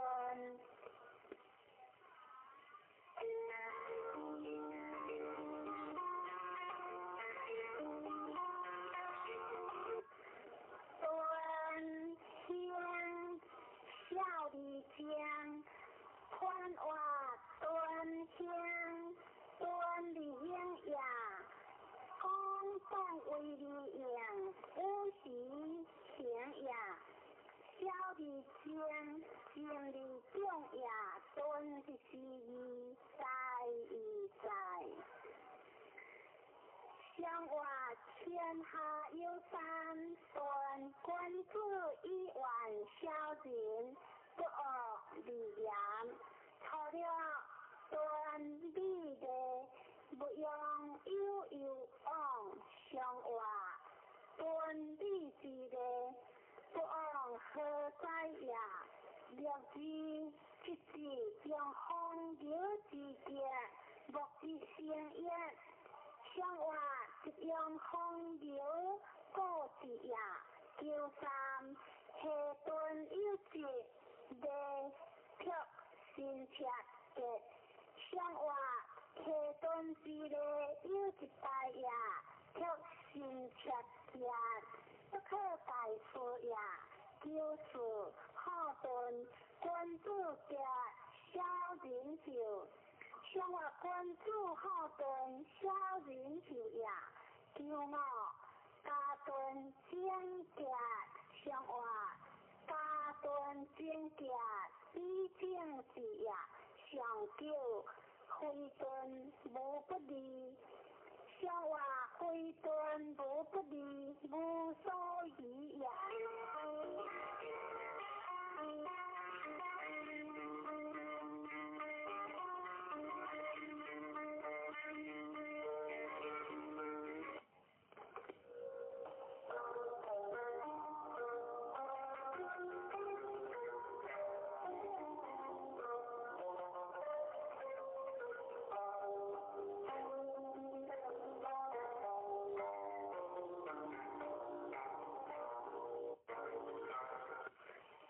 端香小里江，宽瓦端香端里英呀，公共为里应，五时行呀。小里江，经里中呀，端是义在义在。上活天下有三端，君子以远小人，不惡而言。初六端美麗，勿用悠悠往。上活端美之麗，不往何在也？六二用风流之德，莫之成也。上话一用风流故之也。九三下顿有节，未却新切结。上话下顿之内有一大也，却新切结，不可大事也。九四好顿君子结小人寿。上话君子好顿小人寿也。九五家顿整洁，上话家顿整洁比正之也。上九非顿无不利，上话非顿无不利，无所疑也。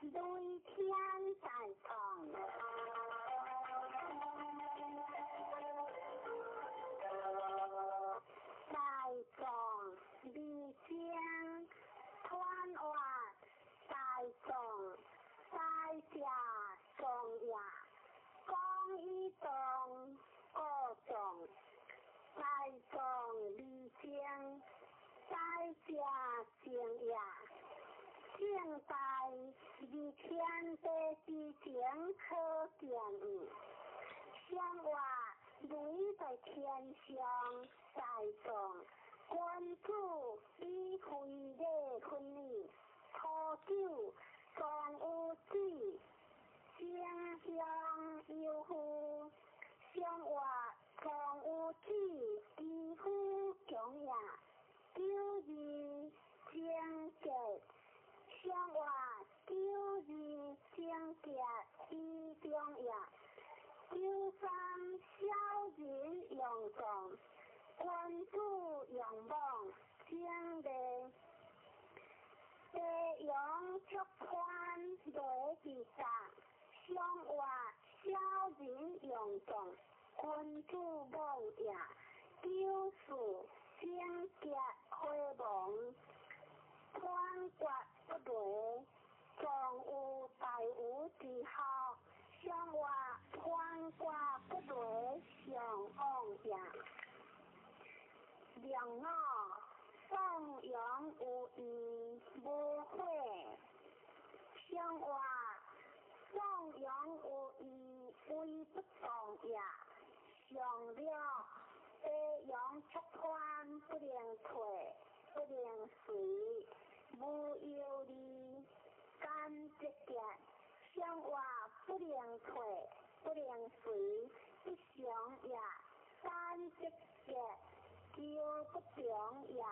雷天大壮，大壮二江团活大壮大家壮也，讲一壮个壮，大壮二江大家正也。正大二天地之前可见矣。上话雷在天上大壮，君子以非礼分矣。初九壮有子，正向有夫。上话壮有子，其夫强也。九二正结。上话九二正结以中也。九三小人用壮，君子用莽正礼。地阳出宽雷之大，上话小人用壮，君子莽也。九四正结回亡，宽决不雷，壮有大无之学。上话宽决不雷，上往也。两五颂扬有义无悔。上话颂扬有义威不动也。上了地阳出宽不能退，不能随，无忧虑，甘节结。上话不能退，不能随，不祥也。甘节结，求不中也。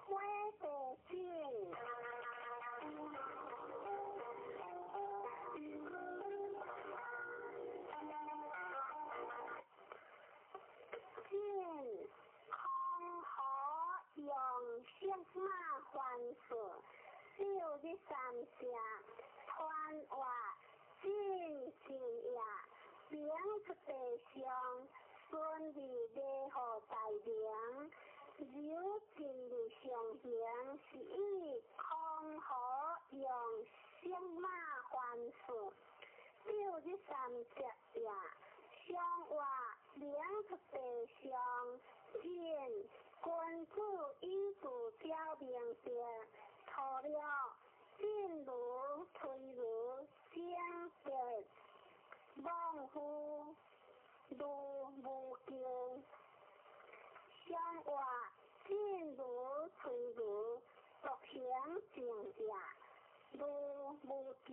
火地井，进空河用色马还事，六日三声，团活进进也，明出地上，顺利礼号大明。柔尽日上行，是以空河用色马还事，六日三节也。上话明出地上，进君子以自表明德，除了进如推如正德，莽夫如无咎。上话进如推如独行正也，如无咎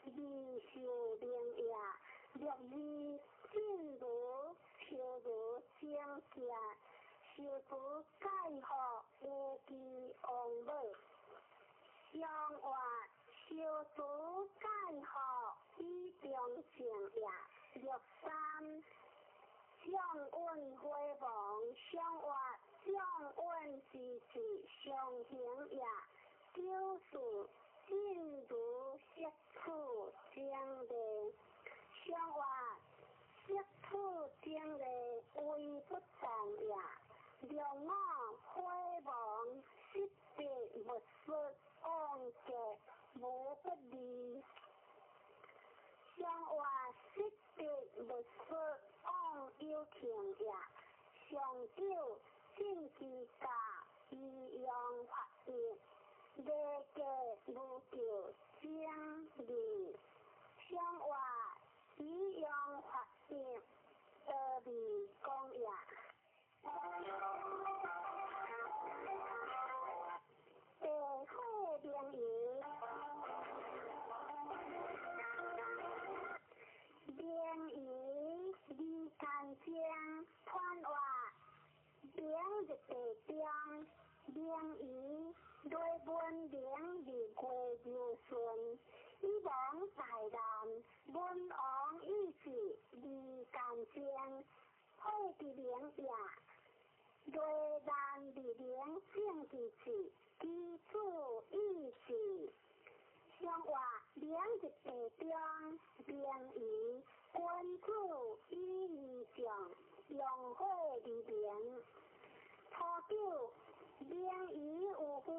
而六二真如超如正行，受持戒学有记王母。上话受持戒学以中正也。六三将运火王，上话将运之志上行也。九四真如色处正理，上话色处正理为不动也。六五火王识别无失妄结无不利。上话识别无失妄有情也。上九正知教依用法义，礼记无救正理。上话依用法义得利讲也。地火明夷，明夷离间精，传话明日地中，明夷雷文明日月流顺，以王大难，文王意志离间精，火之明也。雷难日明正之志，基础意志。上话明日地中，明夷君子以义将，用火而明。初九明夷有非，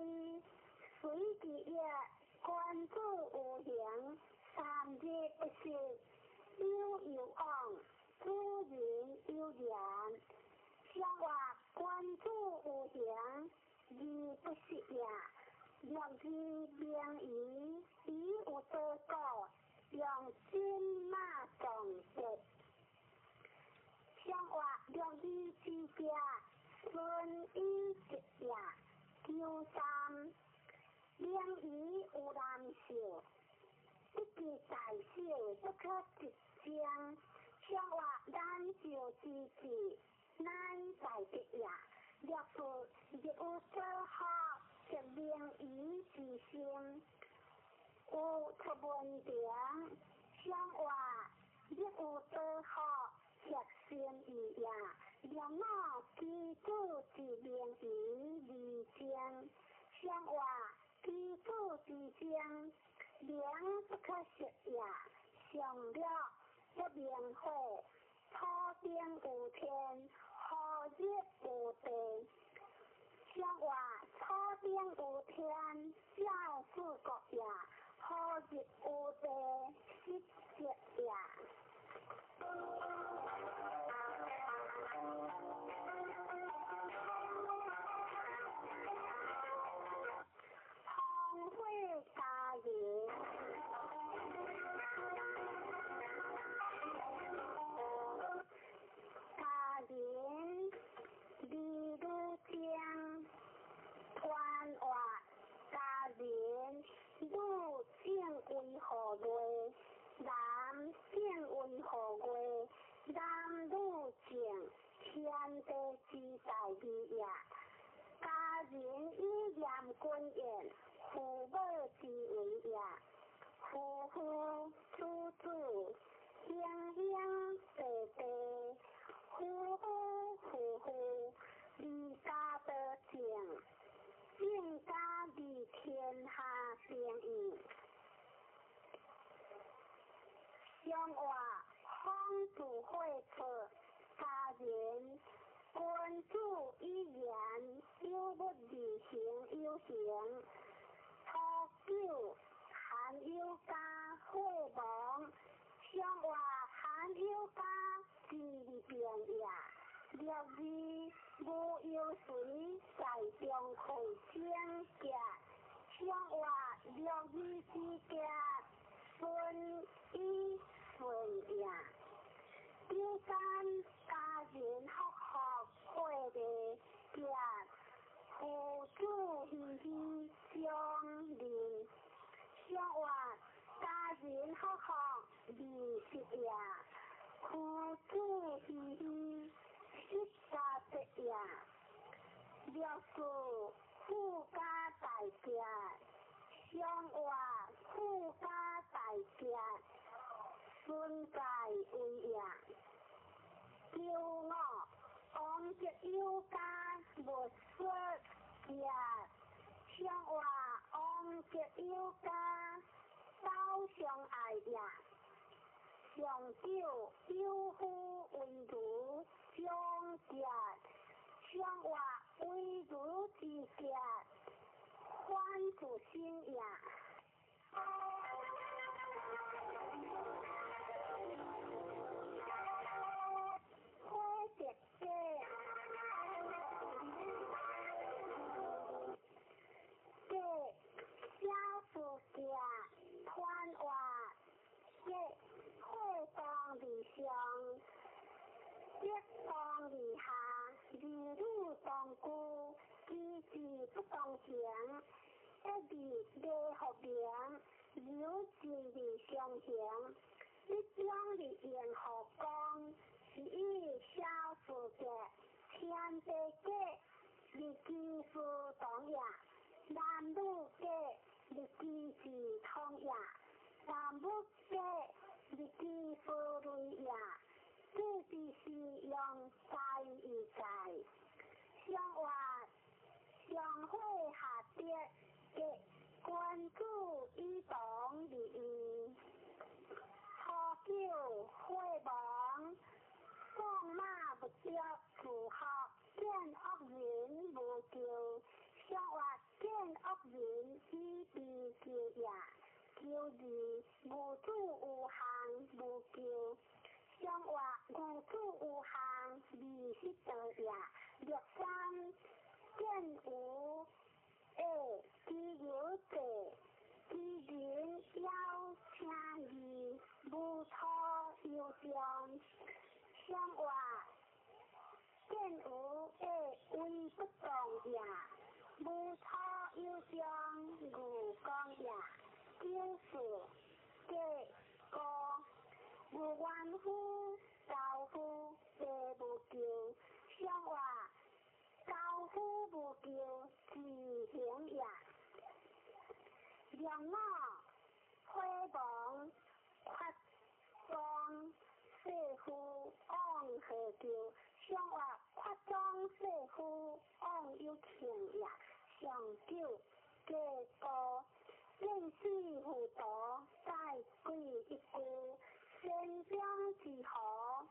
随之业，君子有形，三日不食，有有往，主人有言。上话君子有形，而不食也。六二明夷，以有多故，用金马撞德。上话六二之家，孙以吉也。九三明夷有难受，不计大小，不可直将。上话难受之至，乃大吉也。六四日有所学，则明夷之心，有出文凭。上话日有所学，则心意也。六五基础之明夷而精。上话基础之精，明不可失也。上六不明火，土顶有天，何日有地？上话土顶有天，照四国也；何日有地，失节也。风火家人，家人李女将，传话家人女正为何月？男正为何月？男女正，天地之大义也。家人以严君言，父母之为也。夫妇子子，兄兄弟弟，夫夫妇妇，离家得正，正家为天下定义。上话风自火出，家人君子以言，有不而行有形。初九含有家火亡，上话含有家之变也。六二无忧随在中会整洁，上话六二之家顺以顺也。九三家人福福火的家，父子喜喜相认。上话家人福福二十也。夫子嘻嘻，失家节也。六四富家大吉，上话富家大吉，孙界为也。九五王德有家无说节，上话王德有家走相爱也。上九有夫为如将节，上话为如之节，反自身也。火德家，家小事节，团话家火当而上，德当而下，儿女当顾，机智不当行，一字礼福名，柔智而上行，一中而应福光，是以小事节，天地家，日机事同也；男女家，日机事同也；男女家，日机事类也。这就是用在意在，上话上火下跌，嘅君子以同而义。初九火亡，放马不着自学，见恶人无咎。上话见恶人以悲救也。九二无主有项无咎。上话无主有项二十道也。六三见无下其有者，其人邀请义，无错有上。上话见无下为不动也，无错有上无讲也。九四价高无冤夫，招夫地无咎。上话招夫无咎，自行也。两五火亡，发装世夫往何咎？上话发装世夫往有庆也。上九价高，见死糊涂，再鬼一句。先将之何，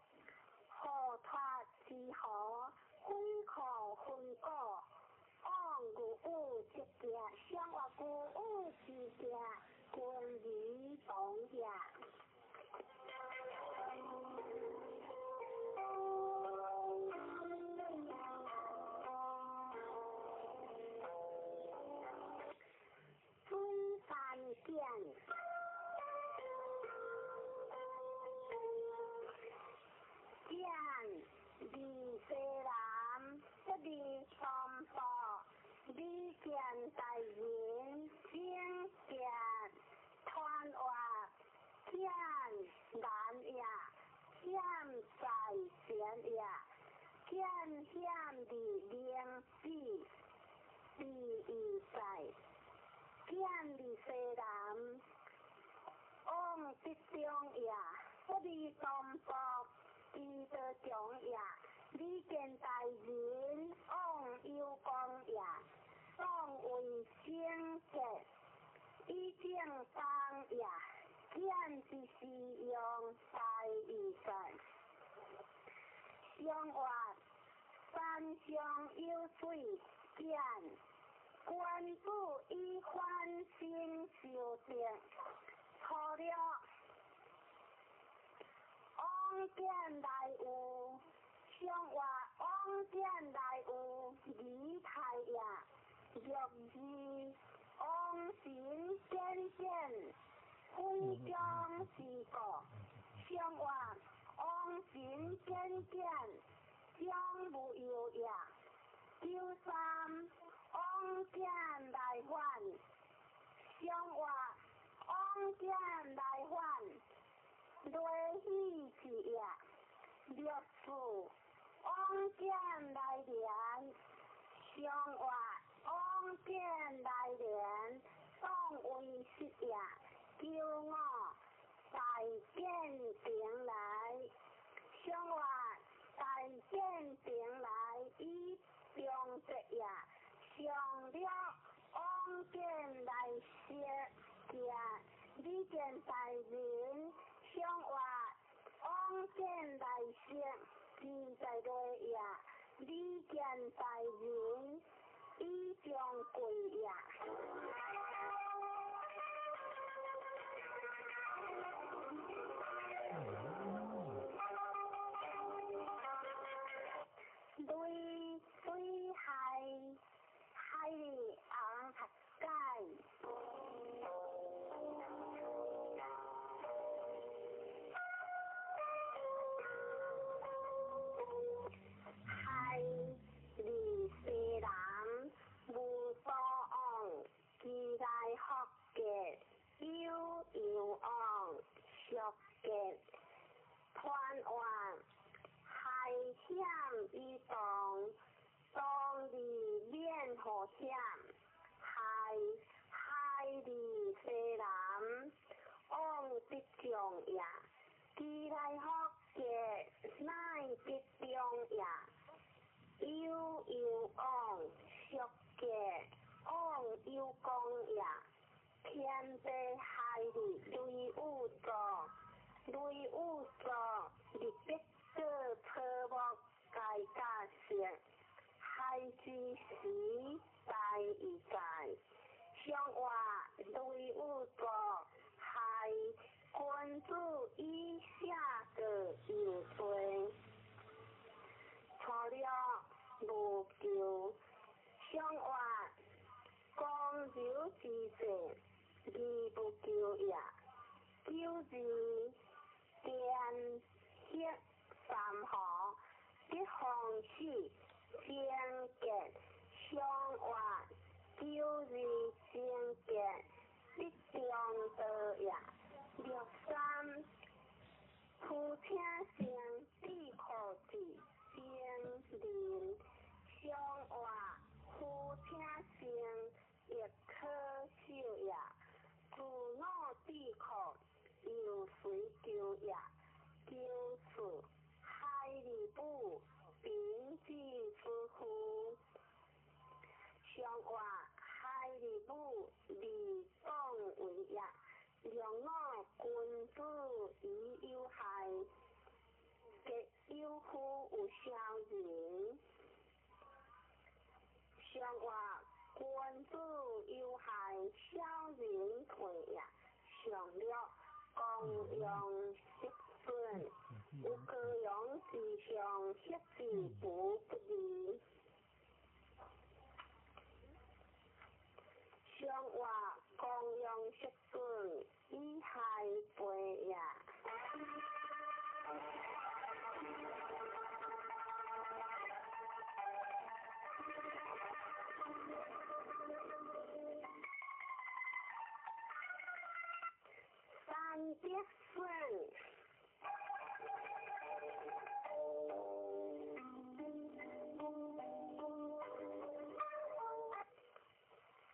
何脱之何，悔可分果，往有有之节，相话有有之节，君儿同也。准三见。见二西南，一二东部，李见大人，请见团话见难也，险在前也，见险的灵子，第一在，见二西南，往得中也，不二东部。伊得强也，李见大人往有光也，当为圣洁，以正当也，见之是用大义在。上话山上有水，见君子以反省修正，初六。往见来有，上话往见来有仪态也。六二往神见见，非将是故。上话往神见见，将无忧也。九三往见来还，上话往见来还。雷喜之也，六四往见来年，上活往见来年，当为实也，求我大见平来，上活大见平來以中節也，上了往見來說行，李見大人上活往見來說，自在落也，李見大人以將貴也。雷水海海里红合解。海里西南无所往，其来福结有有往，俗结团圆。海险以动，当日免祸险。海海里西南往得中也，其来福结乃得中也。有有往俗结往有功也。天地海里雷有作，雷有作日必过草木皆甲色，海之时大亦在。上活雷有作，海君子以下个有罪。初六无求，上活公柔之势，而不求也。九字电血三河，得方死，贞洁上活九字贞洁，得中道也。六三夫请生智库子精灵，上活夫请生亦可受也。自我智库又随求也。九四海里母平子之父，上活海里母李党为也。两我君子以有害，结有夫有小人。上活君子有害，小人退也。上六公羊失损，有高阳之上，失之不不利。上活公羊失损，以害背也。三德损。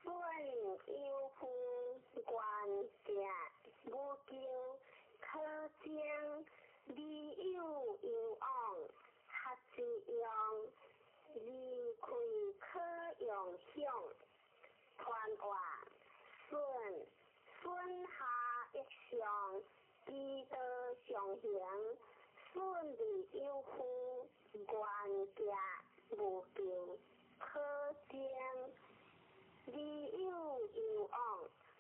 损有夫愿行无求，可将理有有往，合之用，离开可用享。团活损损下一上，其道上行，损利有夫，愿行无求，可将理有有往，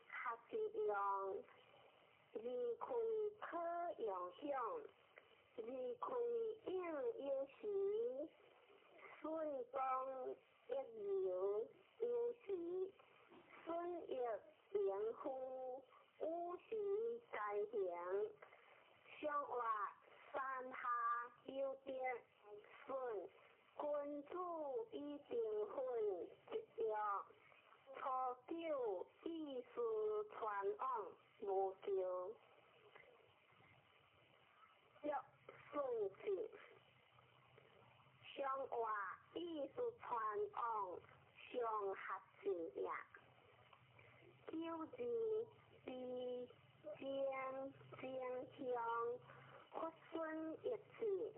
合之用，离开可用享。离开应有时，损光一流有时，损益盈夫，有时在行。上活山下有德损，君子以定分一约。初九意思传往无求。活意思傳往上合字也。九字悲正正向佛孫一字。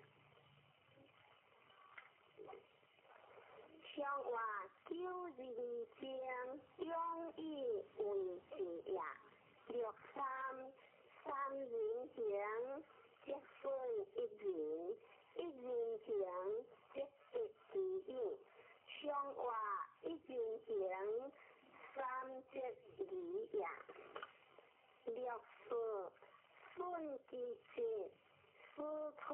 上活九字正中以為字也。六三三人行，則損一人；一人行，則得其友。上活一人行，三則二也。六四順其節，四川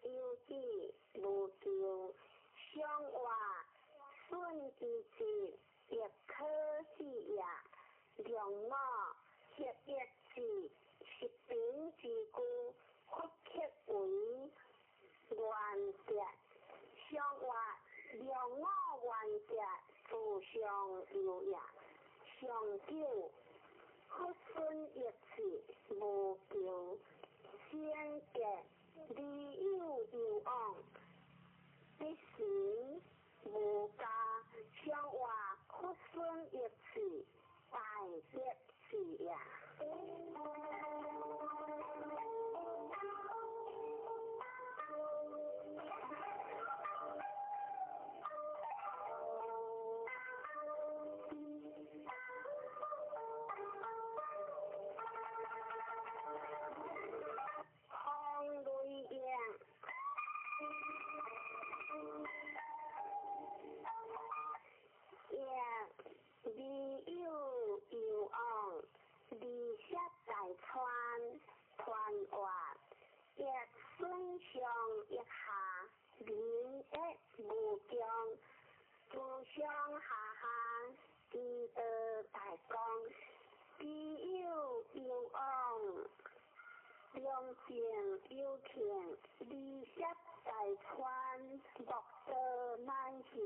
有志無求。上活順其節，亦可喜也。兩五合一字，十平之句，佛刻為原則。上活兩五原則，自上有也。上九佛孫一字無求，先格理有有往，必行無加。上活佛孫一字，大德字也。風雷應。應理有有往，離舍大川團活，亦損上亦下，民益無窮，自上下下，之道大光，理有有往，良政有慶，離舍大川，莫道難行。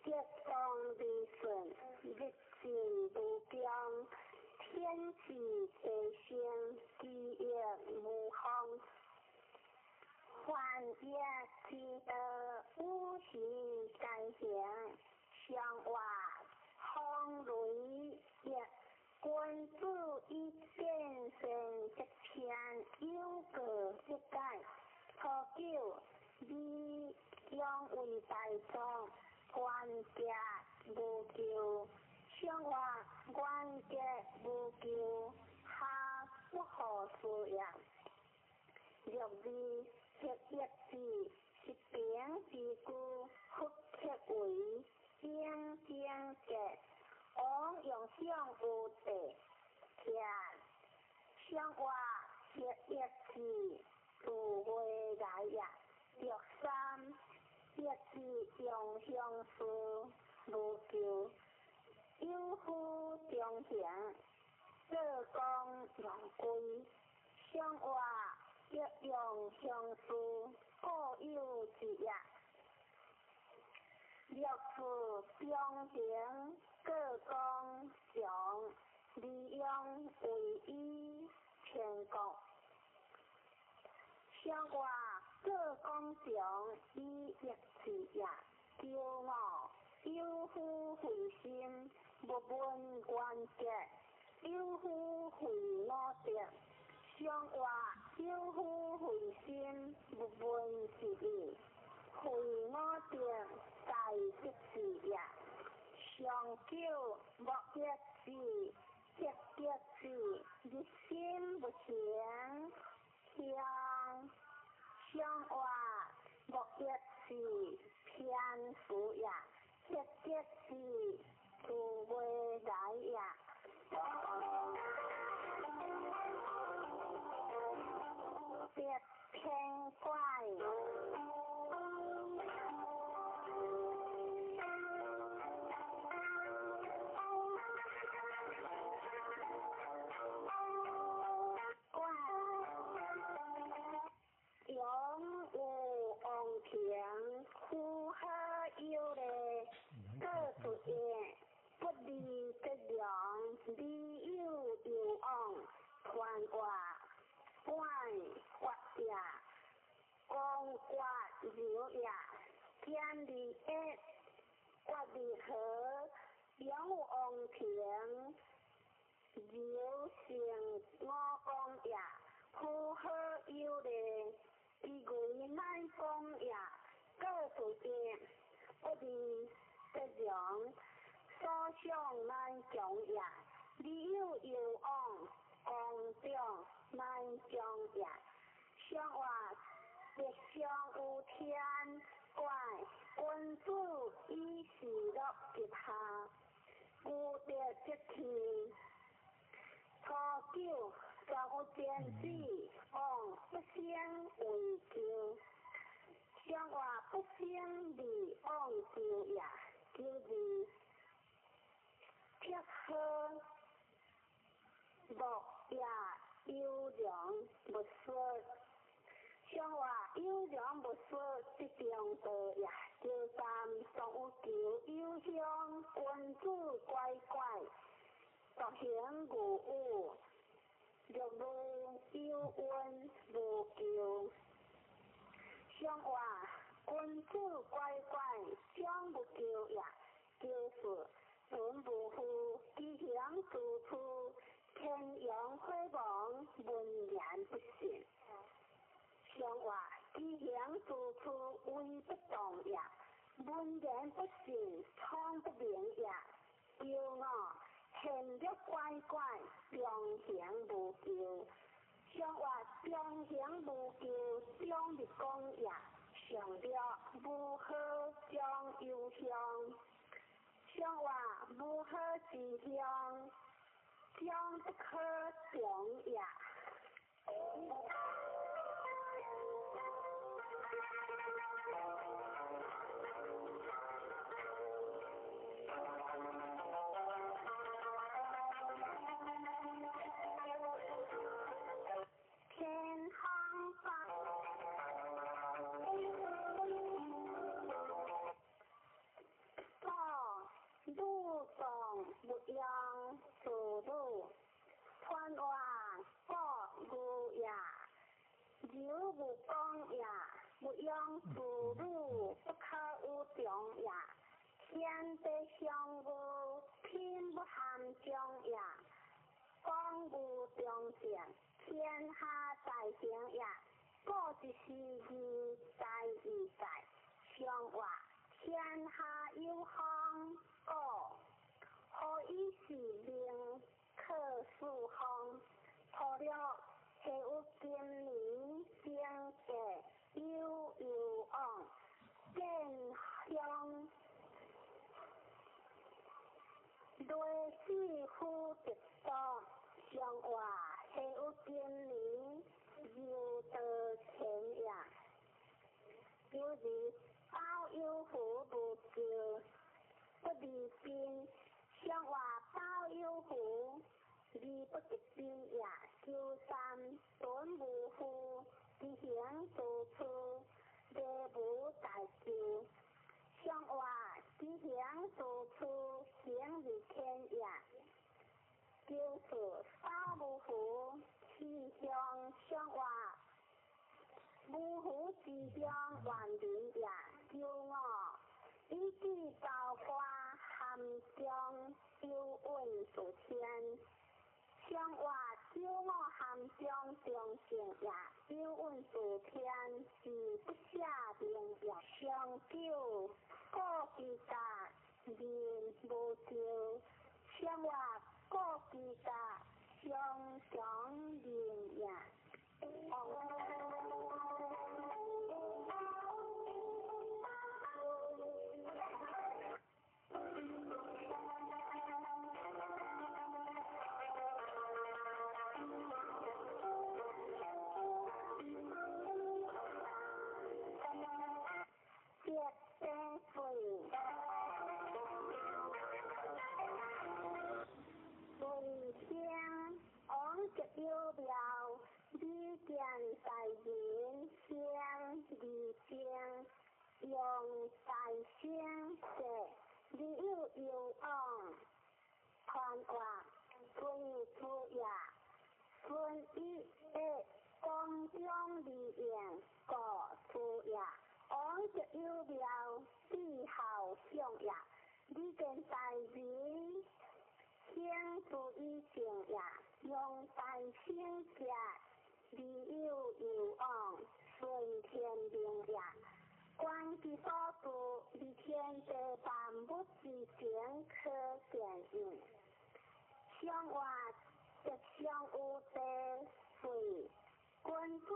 德當利順，日進無窮，天地地生，其益無方。凡業之道，五行皆行。上活風雷亦君子以變善則天，有過則改。初九，理養為大眾，原則無求。上活原則無求，下不何事也。六二合一字，十平之句，佛刻為正正格。王用上有地，徛上活合一字，自未來也。六三一字用相思無求，有夫中行，做工用歸。上活一用相思，固有之也。六四中行，各公上，利用為以全國。上活各公上，以一字也。九五有夫慧心，勿問原則；有夫慧五德。上活有夫慧心，勿問是義。慧五德，大德字也。上九莫一字，德德字，日心不行。向上活莫一字，偏福也。德德字，自未來也。别偏怪。永有王庭，呼哈有礼，各出现，不离则良，理有有往，团活管发也，光刮流也，九兼二一，決二河，兩有王庭，柔成五公也，符好有禮，其餘乃講也，各自變，不離得良，所想乃強也，理有攸往，公長乃強也，上話吉祥有天怪，君子以事樂吉下，無德則天。初九，全有天子往不生為求，上話不生而往求也，求而鐵好，木也優良勿說。上話優良勿說，則中道也。求三，常有求有鄉，君子乖乖，獨行無有，若無有恩無求。上話君子乖乖，將無求也。求四，存無負，其行處處，天陽火亡，文言不信。上話其行處處，威不動也；文言不信，聰不明也。求五，現略乖乖，中行無求。上話中行無求，中日講也。上略無好將有鄉，上話無好之鄉，將不可長也。天空八，祖女藏勿用自女，传话国牛也，柔无讲也，勿用自女，不可有长也。天地相无，品不含将也。讲无中正，天下大成也。故一时义在义在，上话天下有风，故何以是命可四方？除了下有今年经济有攸往，见乡雷死夫得多，上话下有今年犹得前也。有日包有福无求，不离宾，上话包有福，而不得宾也。求三，存无负，其行处处，礼无大求。上话其行处处，行如天也。求四，包无福，其乡上话无福之乡万民也。求五，以至高官含中有运数天。上话九五含中中正也，有运数天是不下明也。上九，故其达面无求，上话故其达上强面也。别生水，文声王吉有庙，李见大人先二正，用大声说，你有攸往，传话孙子也，孙一的广中利用，故子也。王吉有庙，永杰理有有往顺天明也。观其所住，伫天地万物之前可见应。上活吉祥有地岁，君子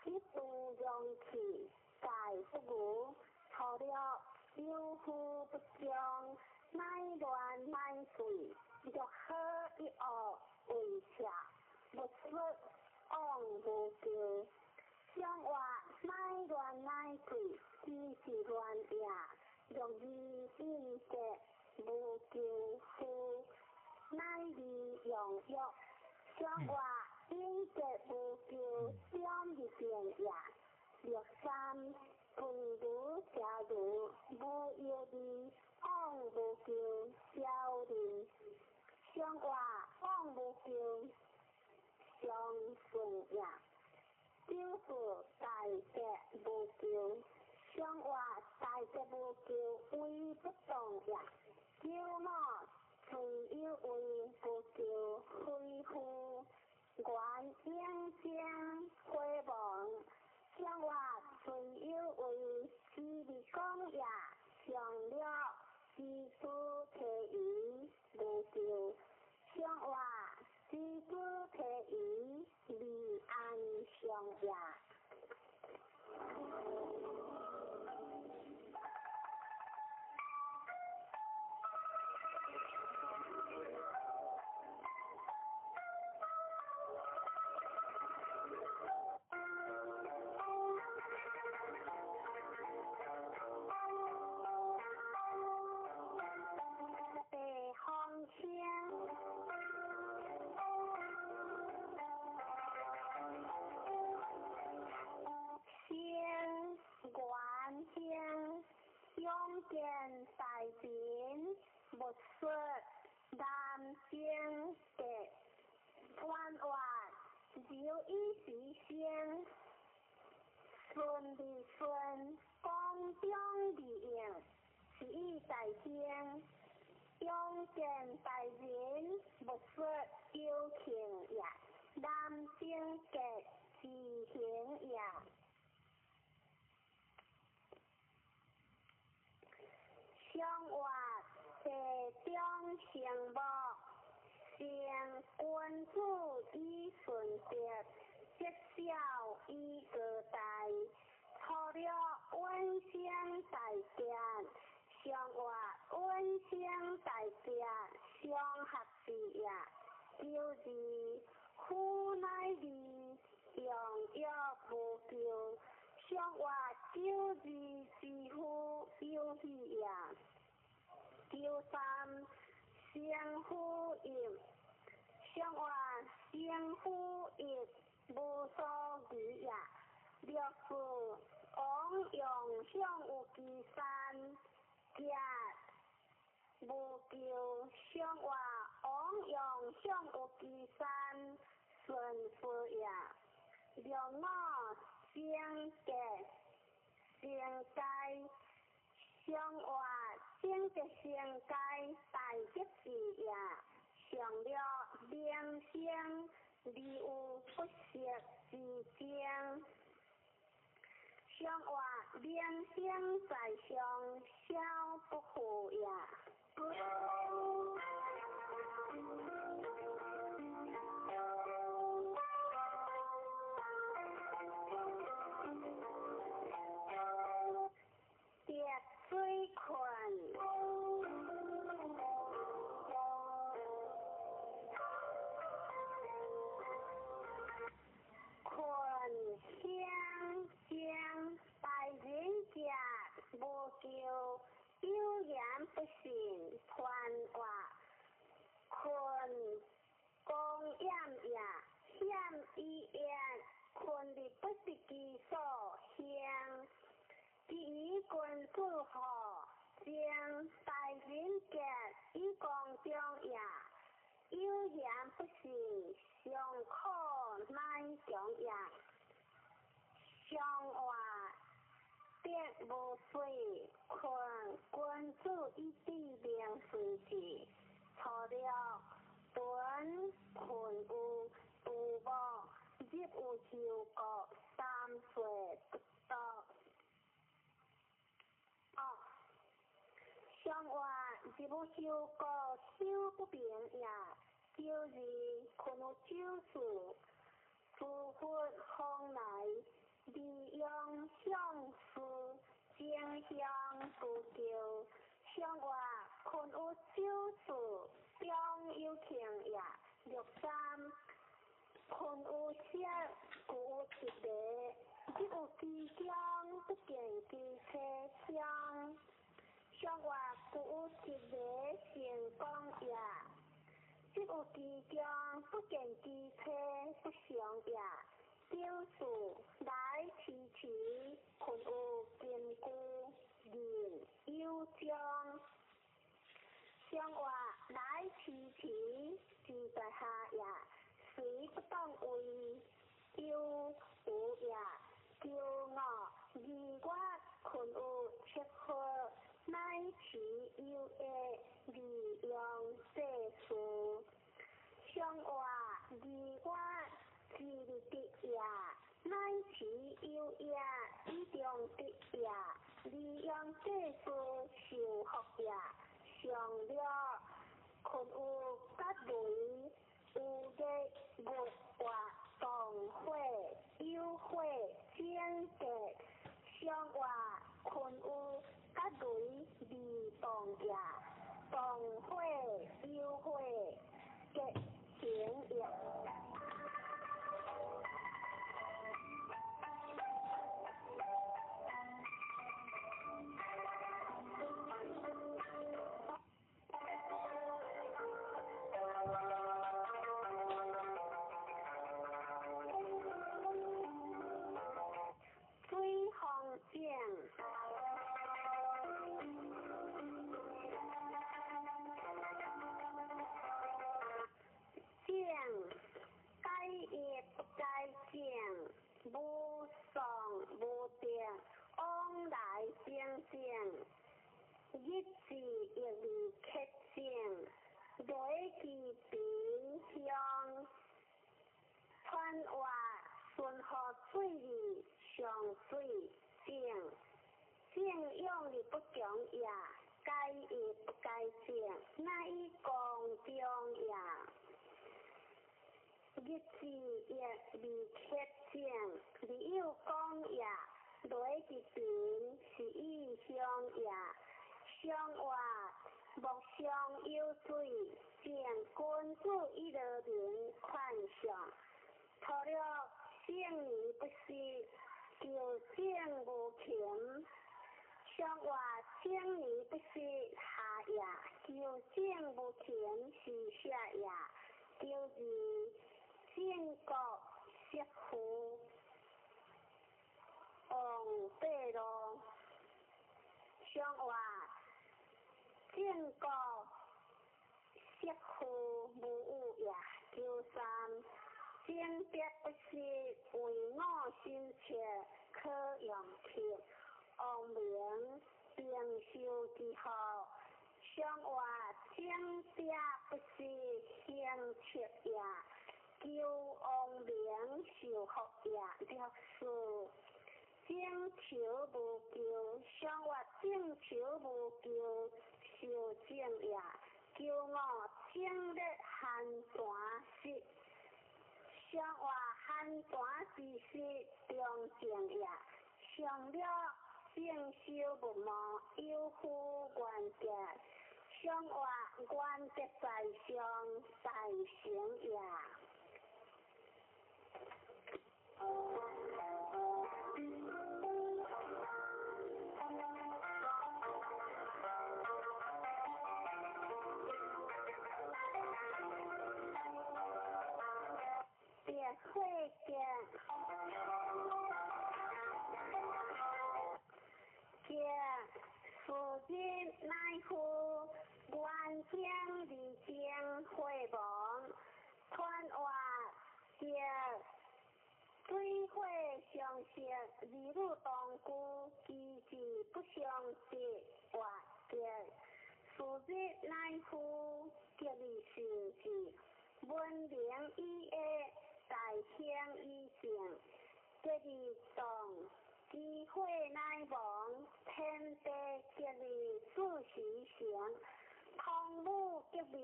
一度容器，盖不如初六有福不将，乃乱乃碎，若好一恶为邪，勿说往无求。上活乃乱乃碎，只是乱也，若义应节无求福，乃利用欲。上活应节无求，两日变也。六三分如家如无有利，往无求小人。上活往无求上顺也。九四大吉无求，上活大吉无求为不动也。九五虽有为无求，非夫愿永生回望。上活虽有为，只日讲也。上了知足提疑无求，上活知足提疑离安上也。地方声，先元兴，永建大人，勿说南京的弯弯，留以时生，顺利顺，光中利用，是以大兴。永建大人，勿说有庆也，南京阁之行也。上活地中成木，成君子以顺德，积小以高大，初六稳生大吉，上活稳生大吉，上合之也。九二夫乃利，用欲无求，上活九二之夫有喜也。九三生夫欲，上活生夫欲无所疑也。六四王用向有其山，吉无求，上活王用向有其山，顺福也。六五生吉生该，上活生吉生该大吉之也。上六明星，利有不息之争。上活明星在上，小不负也。滴水困。困相将大人者无求，有言不信，传话困公厌也，险以言，困的不是其所向。其余君子好，将大人格以公中也，有言不信，尚可乃强也。上话得无水，困君子以知明随之，错了屯困有不无，入有修故，三世不堕。哦，上话入有修故，修不明也。九二困有九事，诸佛方来，利用相事，争相不求。上话困有九事，中有情也。六三困有色，故有一个，入有其中，不见其车相。上话故有一个成功也。入有其中，不见其车不相也。九四来迟迟，困有根据，人有将。上话来迟迟，自在下也，随不当为有无也。九五二月困有七号，乃持有的利用世事。上话二月之日得也，乃持有也，以中得也，利用世事受福也。上了困有觉雷，有日月活动火，有火整德。上话困有觉雷未动也，动火有火结成也。水风井，井改业不改正，无丧无定，往来正正，日子亦未克正，雷其平乡，川话顺河水里上水井，正用力不强也，改业不改正，乃以公中也。日子亦未克正，未有讲也，雷其平是以乡也。上话莫相有水，正君子以乐民宽上，除了圣年不息，求正无勤。上话圣年不息下也，求正无勤是下也。九二正国媳妇王八路。上话正国媳妇无有也。九三正德不息，为我心切，可用铁。王明平寿之后，上话正德不息，行切也，求王明受福也。六四正求无求，上话正求无求，受正也。求五正日寒泉时，上话寒泉之时中正也。上了正修无无，有夫原德。上话原德在上，大成也。别火结，结是日乃夫，愿将二经会亡，传话结水火相生，二女同居，其志不相得，活结是日乃夫，结而成志，文明以下，大興以正，吉利動，機會乃亡，天地吉利子時成，湯武革命，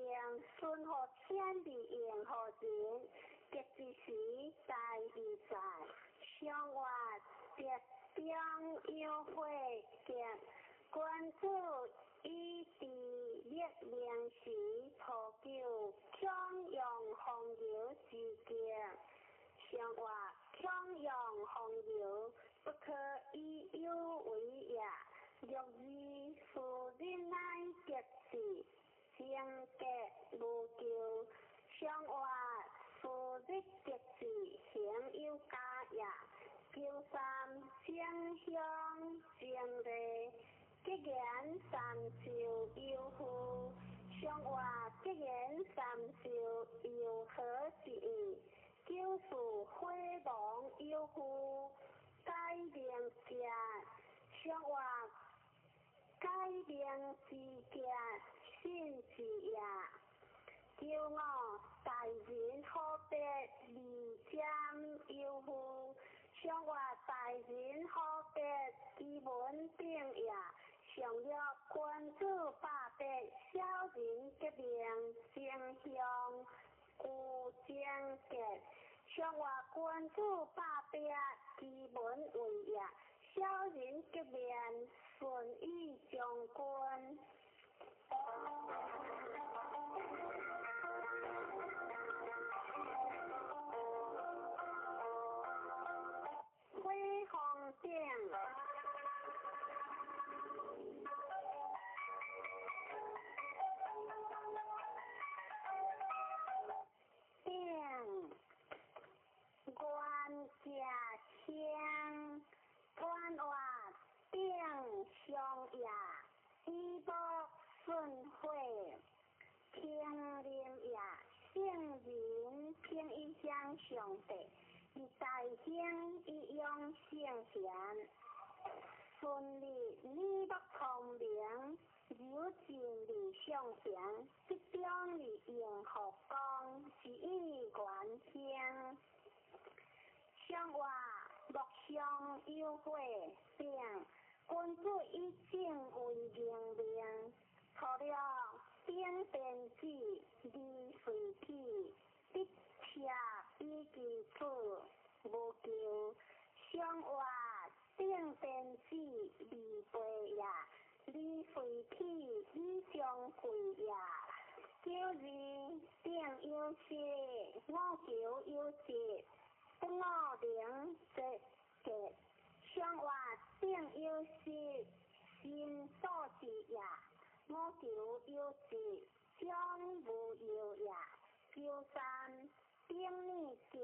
順乎天地應乎人，吉之時大義在，上活德中有火吉，君子以治立命時，普求強陽風流之吉。上活強陽風流，不可以有為也。六二斯日乃吉至，貞潔無咎。上活斯日吉至，行有加也。九三正向正禮，吉言三就有父。上活吉言三就有何之意？九四火亡有父，改名吉。上活改名之吉，信之也。九五大人好别二占有父，上活大人好别其文定也。上略君子百别，小人革命正向有贞洁。上活君子百别，其文为也。小人革命顺以将军。火风顶。顶，元家乡，官话顶上也，以木顺火，平林也，圣人平一向上帝，以大兴以养圣贤，顺利你木聪明，柔尽理上贤，集中哩应福光，是以元兴。上活木上有火，丙君子以正为明命。初六顶天子，二随起，得车以其子，无咎。上活顶天子，二八也，二随起以将贵也。九二顶有时，五求有节，不五能则吉。上活顶有时，心所之也。五求有节，将无忧也。九三顶礼吉，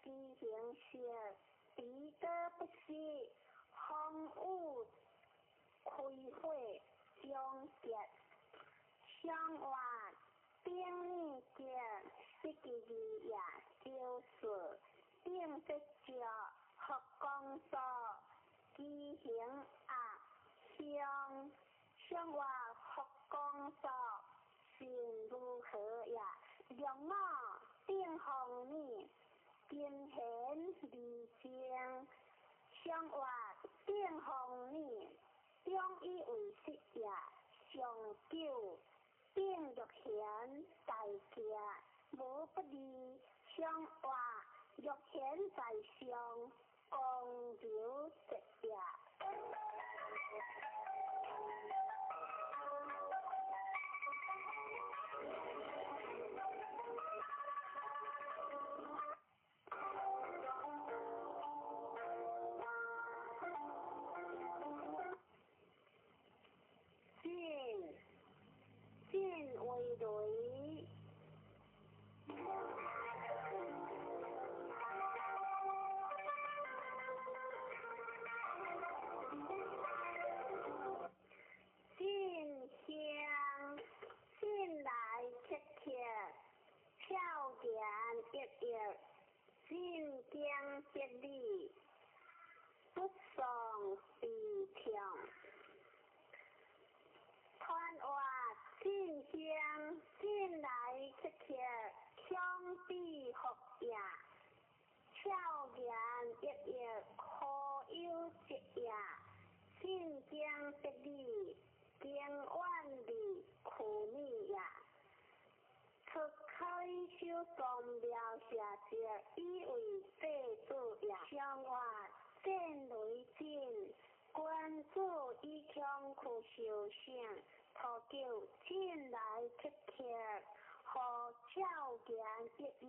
其行色，彼得不失，风雨开火将吉。上活顶礼吉，失其义也。九四顶则石，福光所，其行恶向。上活福光所，心如何也？六五顶风雨，金贤二正。上活顶风雨，中以为实也。上九顶玉贤大吉，无不利。上活玉贤在上，光流直也。进，进为雷。俏言奕奕，可有节也。进经得理，经远离苦逆也。出开修宗庙下节，以为祭祖也。上活战雷震，君子以强去受胜。初九进来刻刻，予俏言奕奕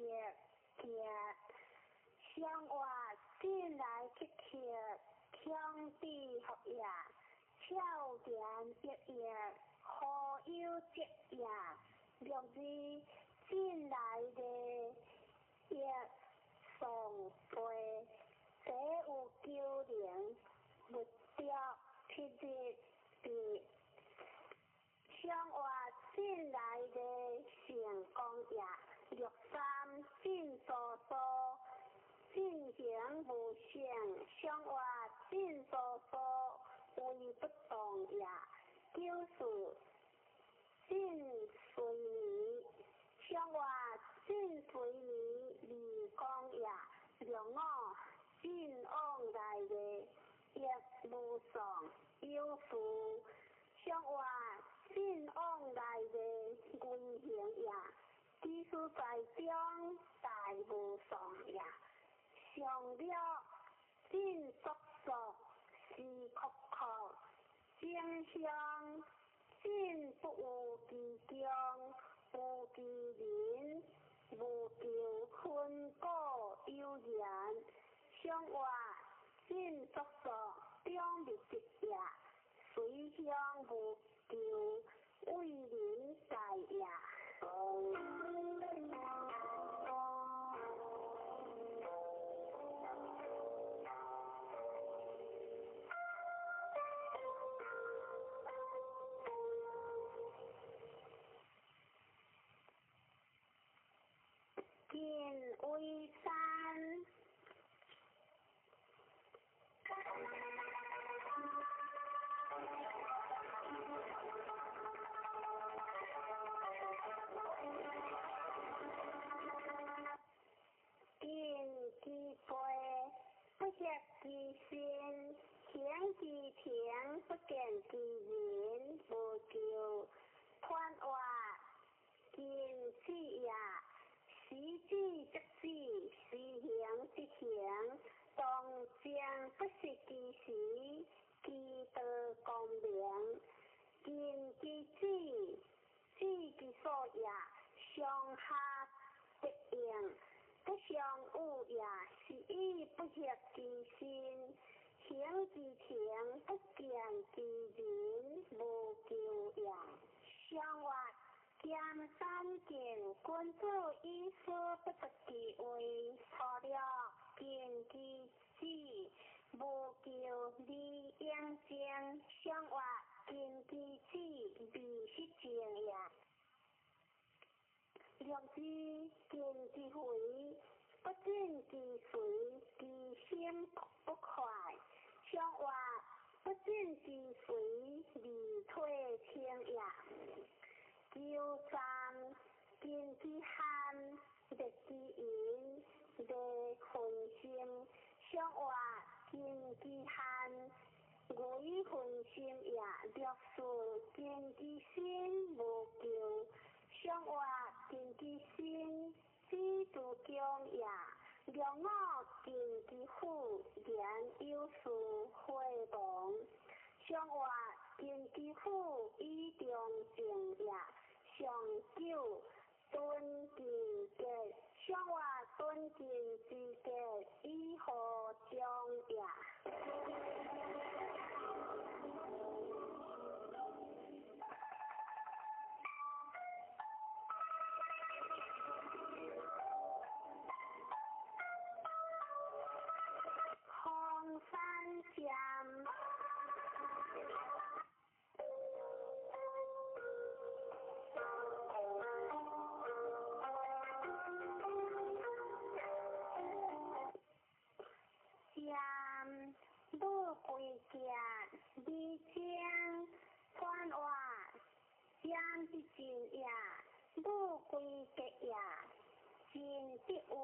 行。上活进来刻刻，强比福也。俏言奕奕，何有节也。六二进来的亦送背，这有九灵，勿着七日伫。上活进来的成功也。六三进疏疏，进行无性，上活进疏疏，为不动也。九四进随眠，上活进随眠二光也。六五进往来的亦无丧有事，上活进往来的危行也。其实在中大无丧也。上了进速速是阔阔，正向进不有其中，无其人，无求分果有缘。上活进速速中密集也，随向无求为人大也。近为山。近其背，不协其身；行其情，不见其人。无求团活近死也。时止则止，时行则行。当将不失其时，其道光明。尽其智，智其所也。上下得应，不相恶也。是以不协其身，行其情，不见其人，无求也。上活兼三见，君子以思不得其位。初六尽其智，无求而应正。上活尽其智，未失正也。六二尽其肥，不尽其随，其心不快。上活不尽其随，而退清也。九三尽其汗，灭其淫，灭分心。上活尽其汗，为分心也。六四尽其身，无求。上活尽其身，知足强也。六五尽其腹，言有事会亡。上活尽其腹，以中正也。上九敦其节，上活敦敬之节，以何将也。红山剑。剑，武贵剑，李清传话，剑之进也，武贵节也，进得位，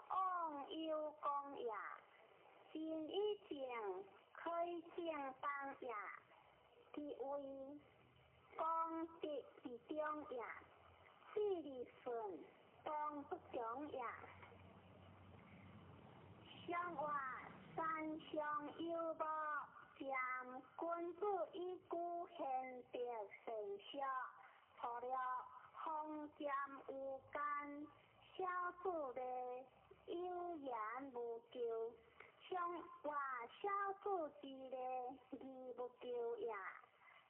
忘忧公也，真以正开正当也，其为功德之中也，势利顺当不穷也。上话三上有无占君子以居贤德善学，除了风占有间，小子的有言无求。上话小子之礼义无求也。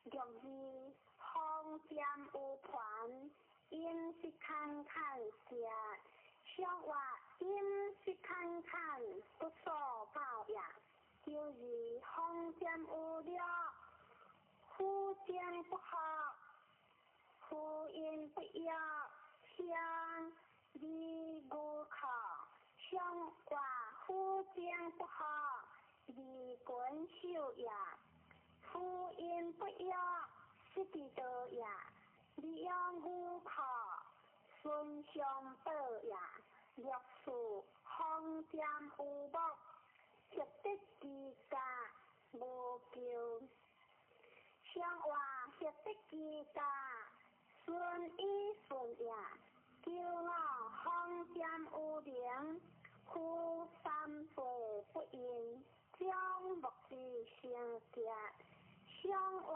六二风占有盘，饮食坎坎食。上话饮食坎坎不所报也。九二风占有了，夫将不合，夫因不要，相离无可。上话夫将不合，离君受也。夫因不要，失之道也。利用无可，孙相报也。六四风占有木，协得之家无求。上话协得之家，顺以顺也。九五风占有灵，夫三岁不应，将木之成结。上话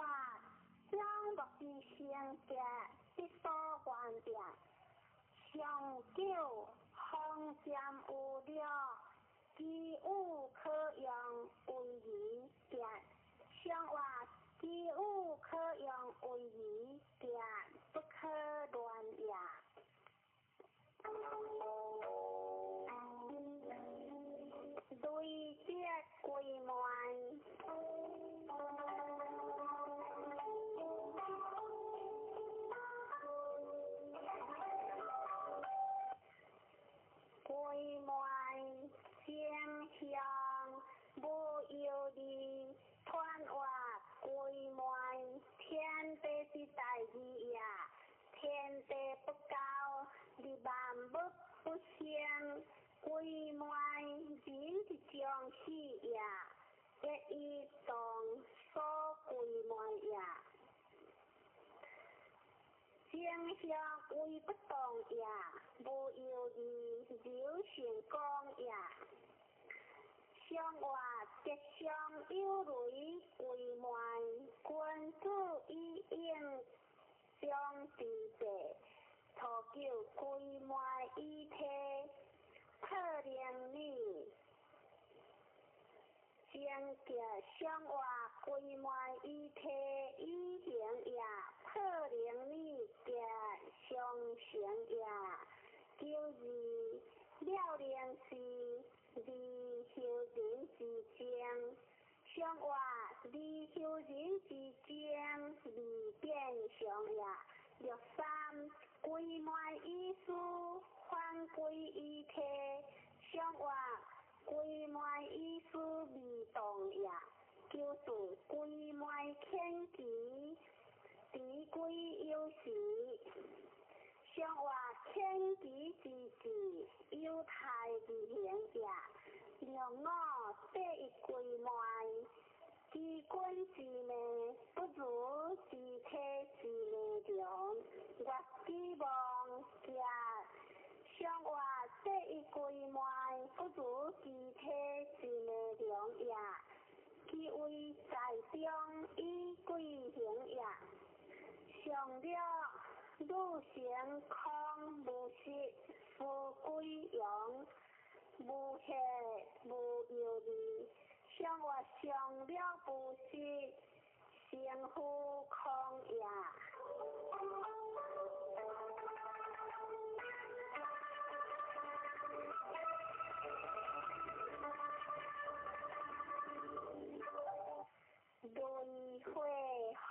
将木之成结，必所愿也。上九风占有了，其有可用为义结。上话其有可用为义结，不可乱也。累积归满，归满正向无忧虑，团活归满天地之大义也。天地不交，利万物不生。归满人之将死也，一以动所归满也。正向为不动也，无忧虑，流成功也。上话吉祥有雷归满，君子以应将之地，初九归满以体，破灵女。正吉上话归满以体以行也，破灵女吉上成也。九二了灵是离修人之精，上话离修人之精，离变相也。六三归满以思，反归以体，上话归满以思未动也。九四归满天机，敌归有时。上话天机之志，有太之行也。六五第一归满，其君之命不如其体之命长。月之望结，上话第一归满不如其体之命长也。其位在中以贵行也。上了女成空无实，夫归阳，无血无忧虑。上话上了无实，成夫空也。轮回风。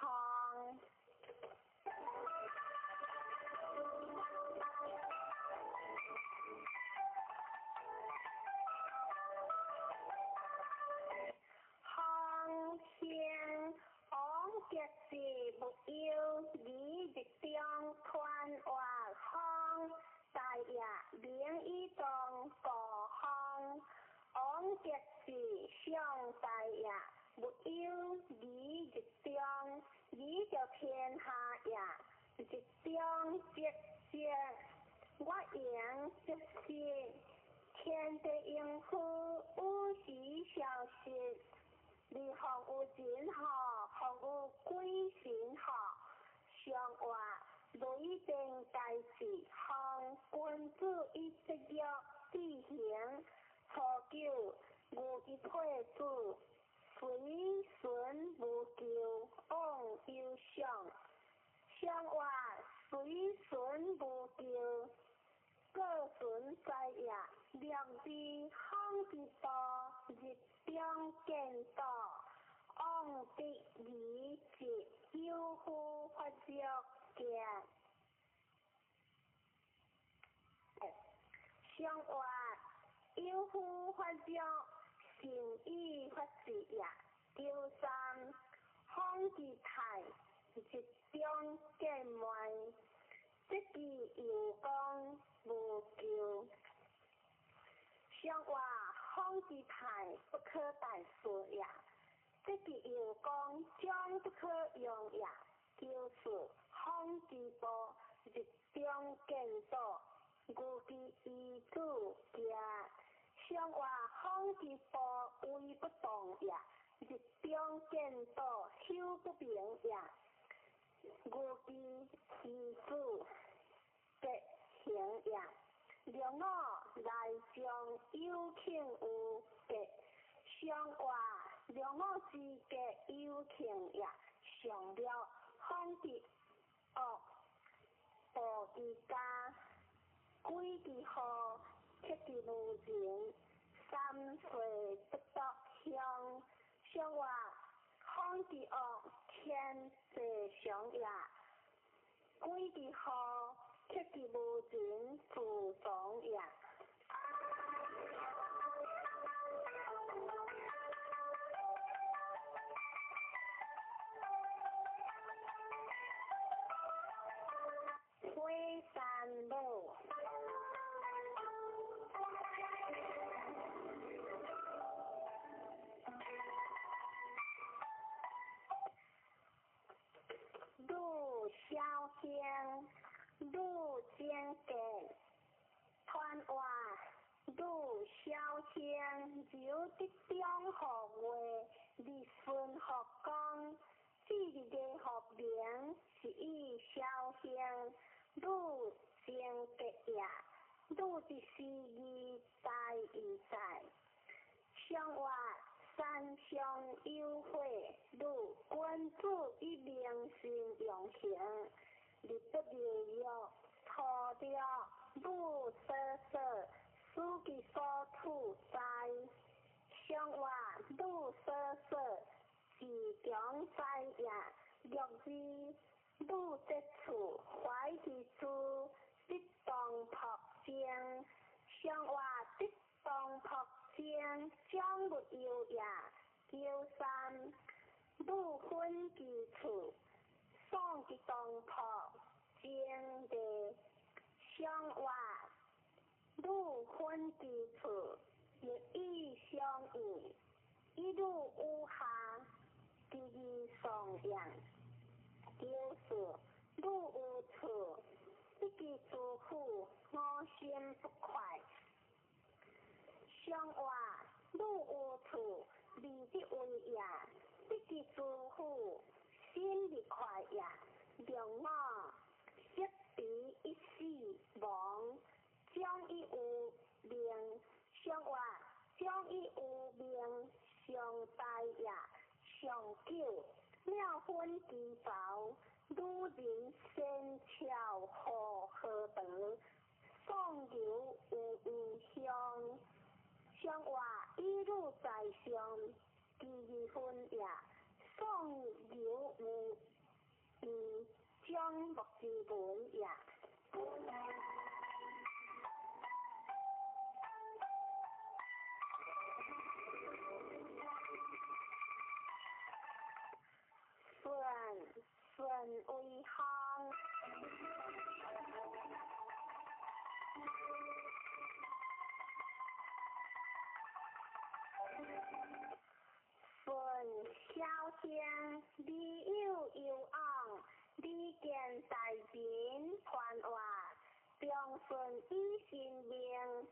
风声王吉是无忧虑，儀日中，儀著天下也，日中積積，我言則實，天地應付，有時消失。你風有人吼，風有鬼神吼，上話雷電大事，風君子以節約志行。初九，牛之配子，隨順無咎，往有上。上話隨順無咎，過順在也。略字風之步，日中見道，往得而直，有夫發作見。上話有夫發作，善以發志也。九三，風之泰，日中見邁，這句又講無咎。上話風之泰，不可代說也。這句又講將不可用也。九四，風之步，日中見道，牛之遺子行。上話風之步，威不動也。日中見道，修不明也。牛之遺子吉行也。六五來將有慶有吉，上話六五之吉有慶也。上了風之惡，步之家，鬼之禍，乞之無人，三歲不得鄉。上話風之惡，天地上也。鬼之禍，乞之無人，自從也。火山母。女小兄，女精格，传话女小兄，由得中学月，日顺学讲，至日个学名是以小兄，女精格也，女之思义在义在。上话山上有火，女君子以明心用行，日不流欲，初六女所说，思其所处在。上话女所说，自强在也。六字女节处，怀其珠，得当朴精。上话得当朴精，将勿忧也。九三，女分其处，丧其当朴精地。上话女分其处，日以相应，一路有下，第二颂扬。九四，女有处，不记诸苦，我心不快。上话女有处，利得为也，不记诸苦，心不快也。六五，识彼一死亡，将以有命。上话将以有命，上大也。上九，妙分其薄，女人仙巧何何德，宋牛有异乡。上话一女在上，第二分也。宋牛有异将木之文也。顺顺为行。顺小興，利有攸往，利見大人傳話，長順以神明，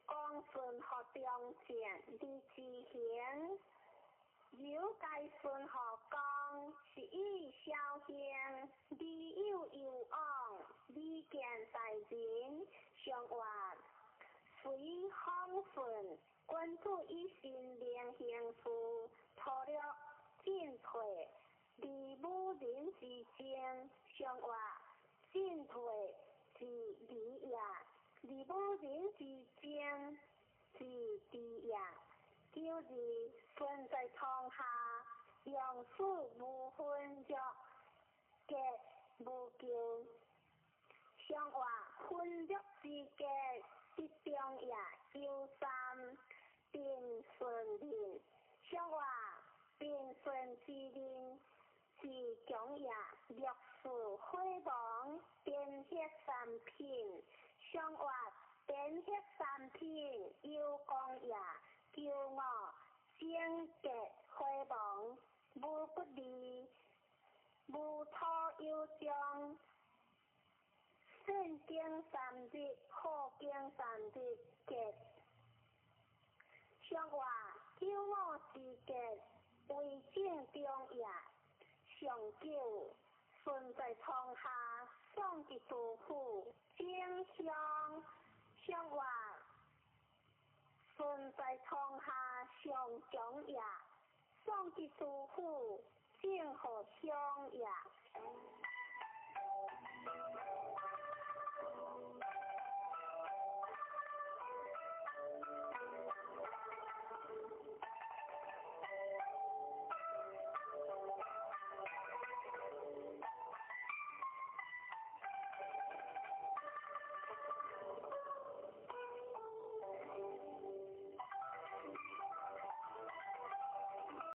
光順予中正，李之行。由該順予公，是以小興，利有攸往，利見大人相話，隨風順，君子以神明行事，粗略進退，而武人之爭，相話進退之禮也，而武人之爭之智也。92，順在床下，陽事無分弱，吉無咎。上話分弱之吉，得中也。93，平順人。上話平順之人，是強也。六事火亡，顛血三品。上話顛血三品，有功也。95，貞節火亡，無不利，無土有將。善經三日，好經三日，吉。上話95之吉，為正中也。上九，順在床下，送至杜甫，正向上話。順在床下上強也，送至杜甫，正予鄉也。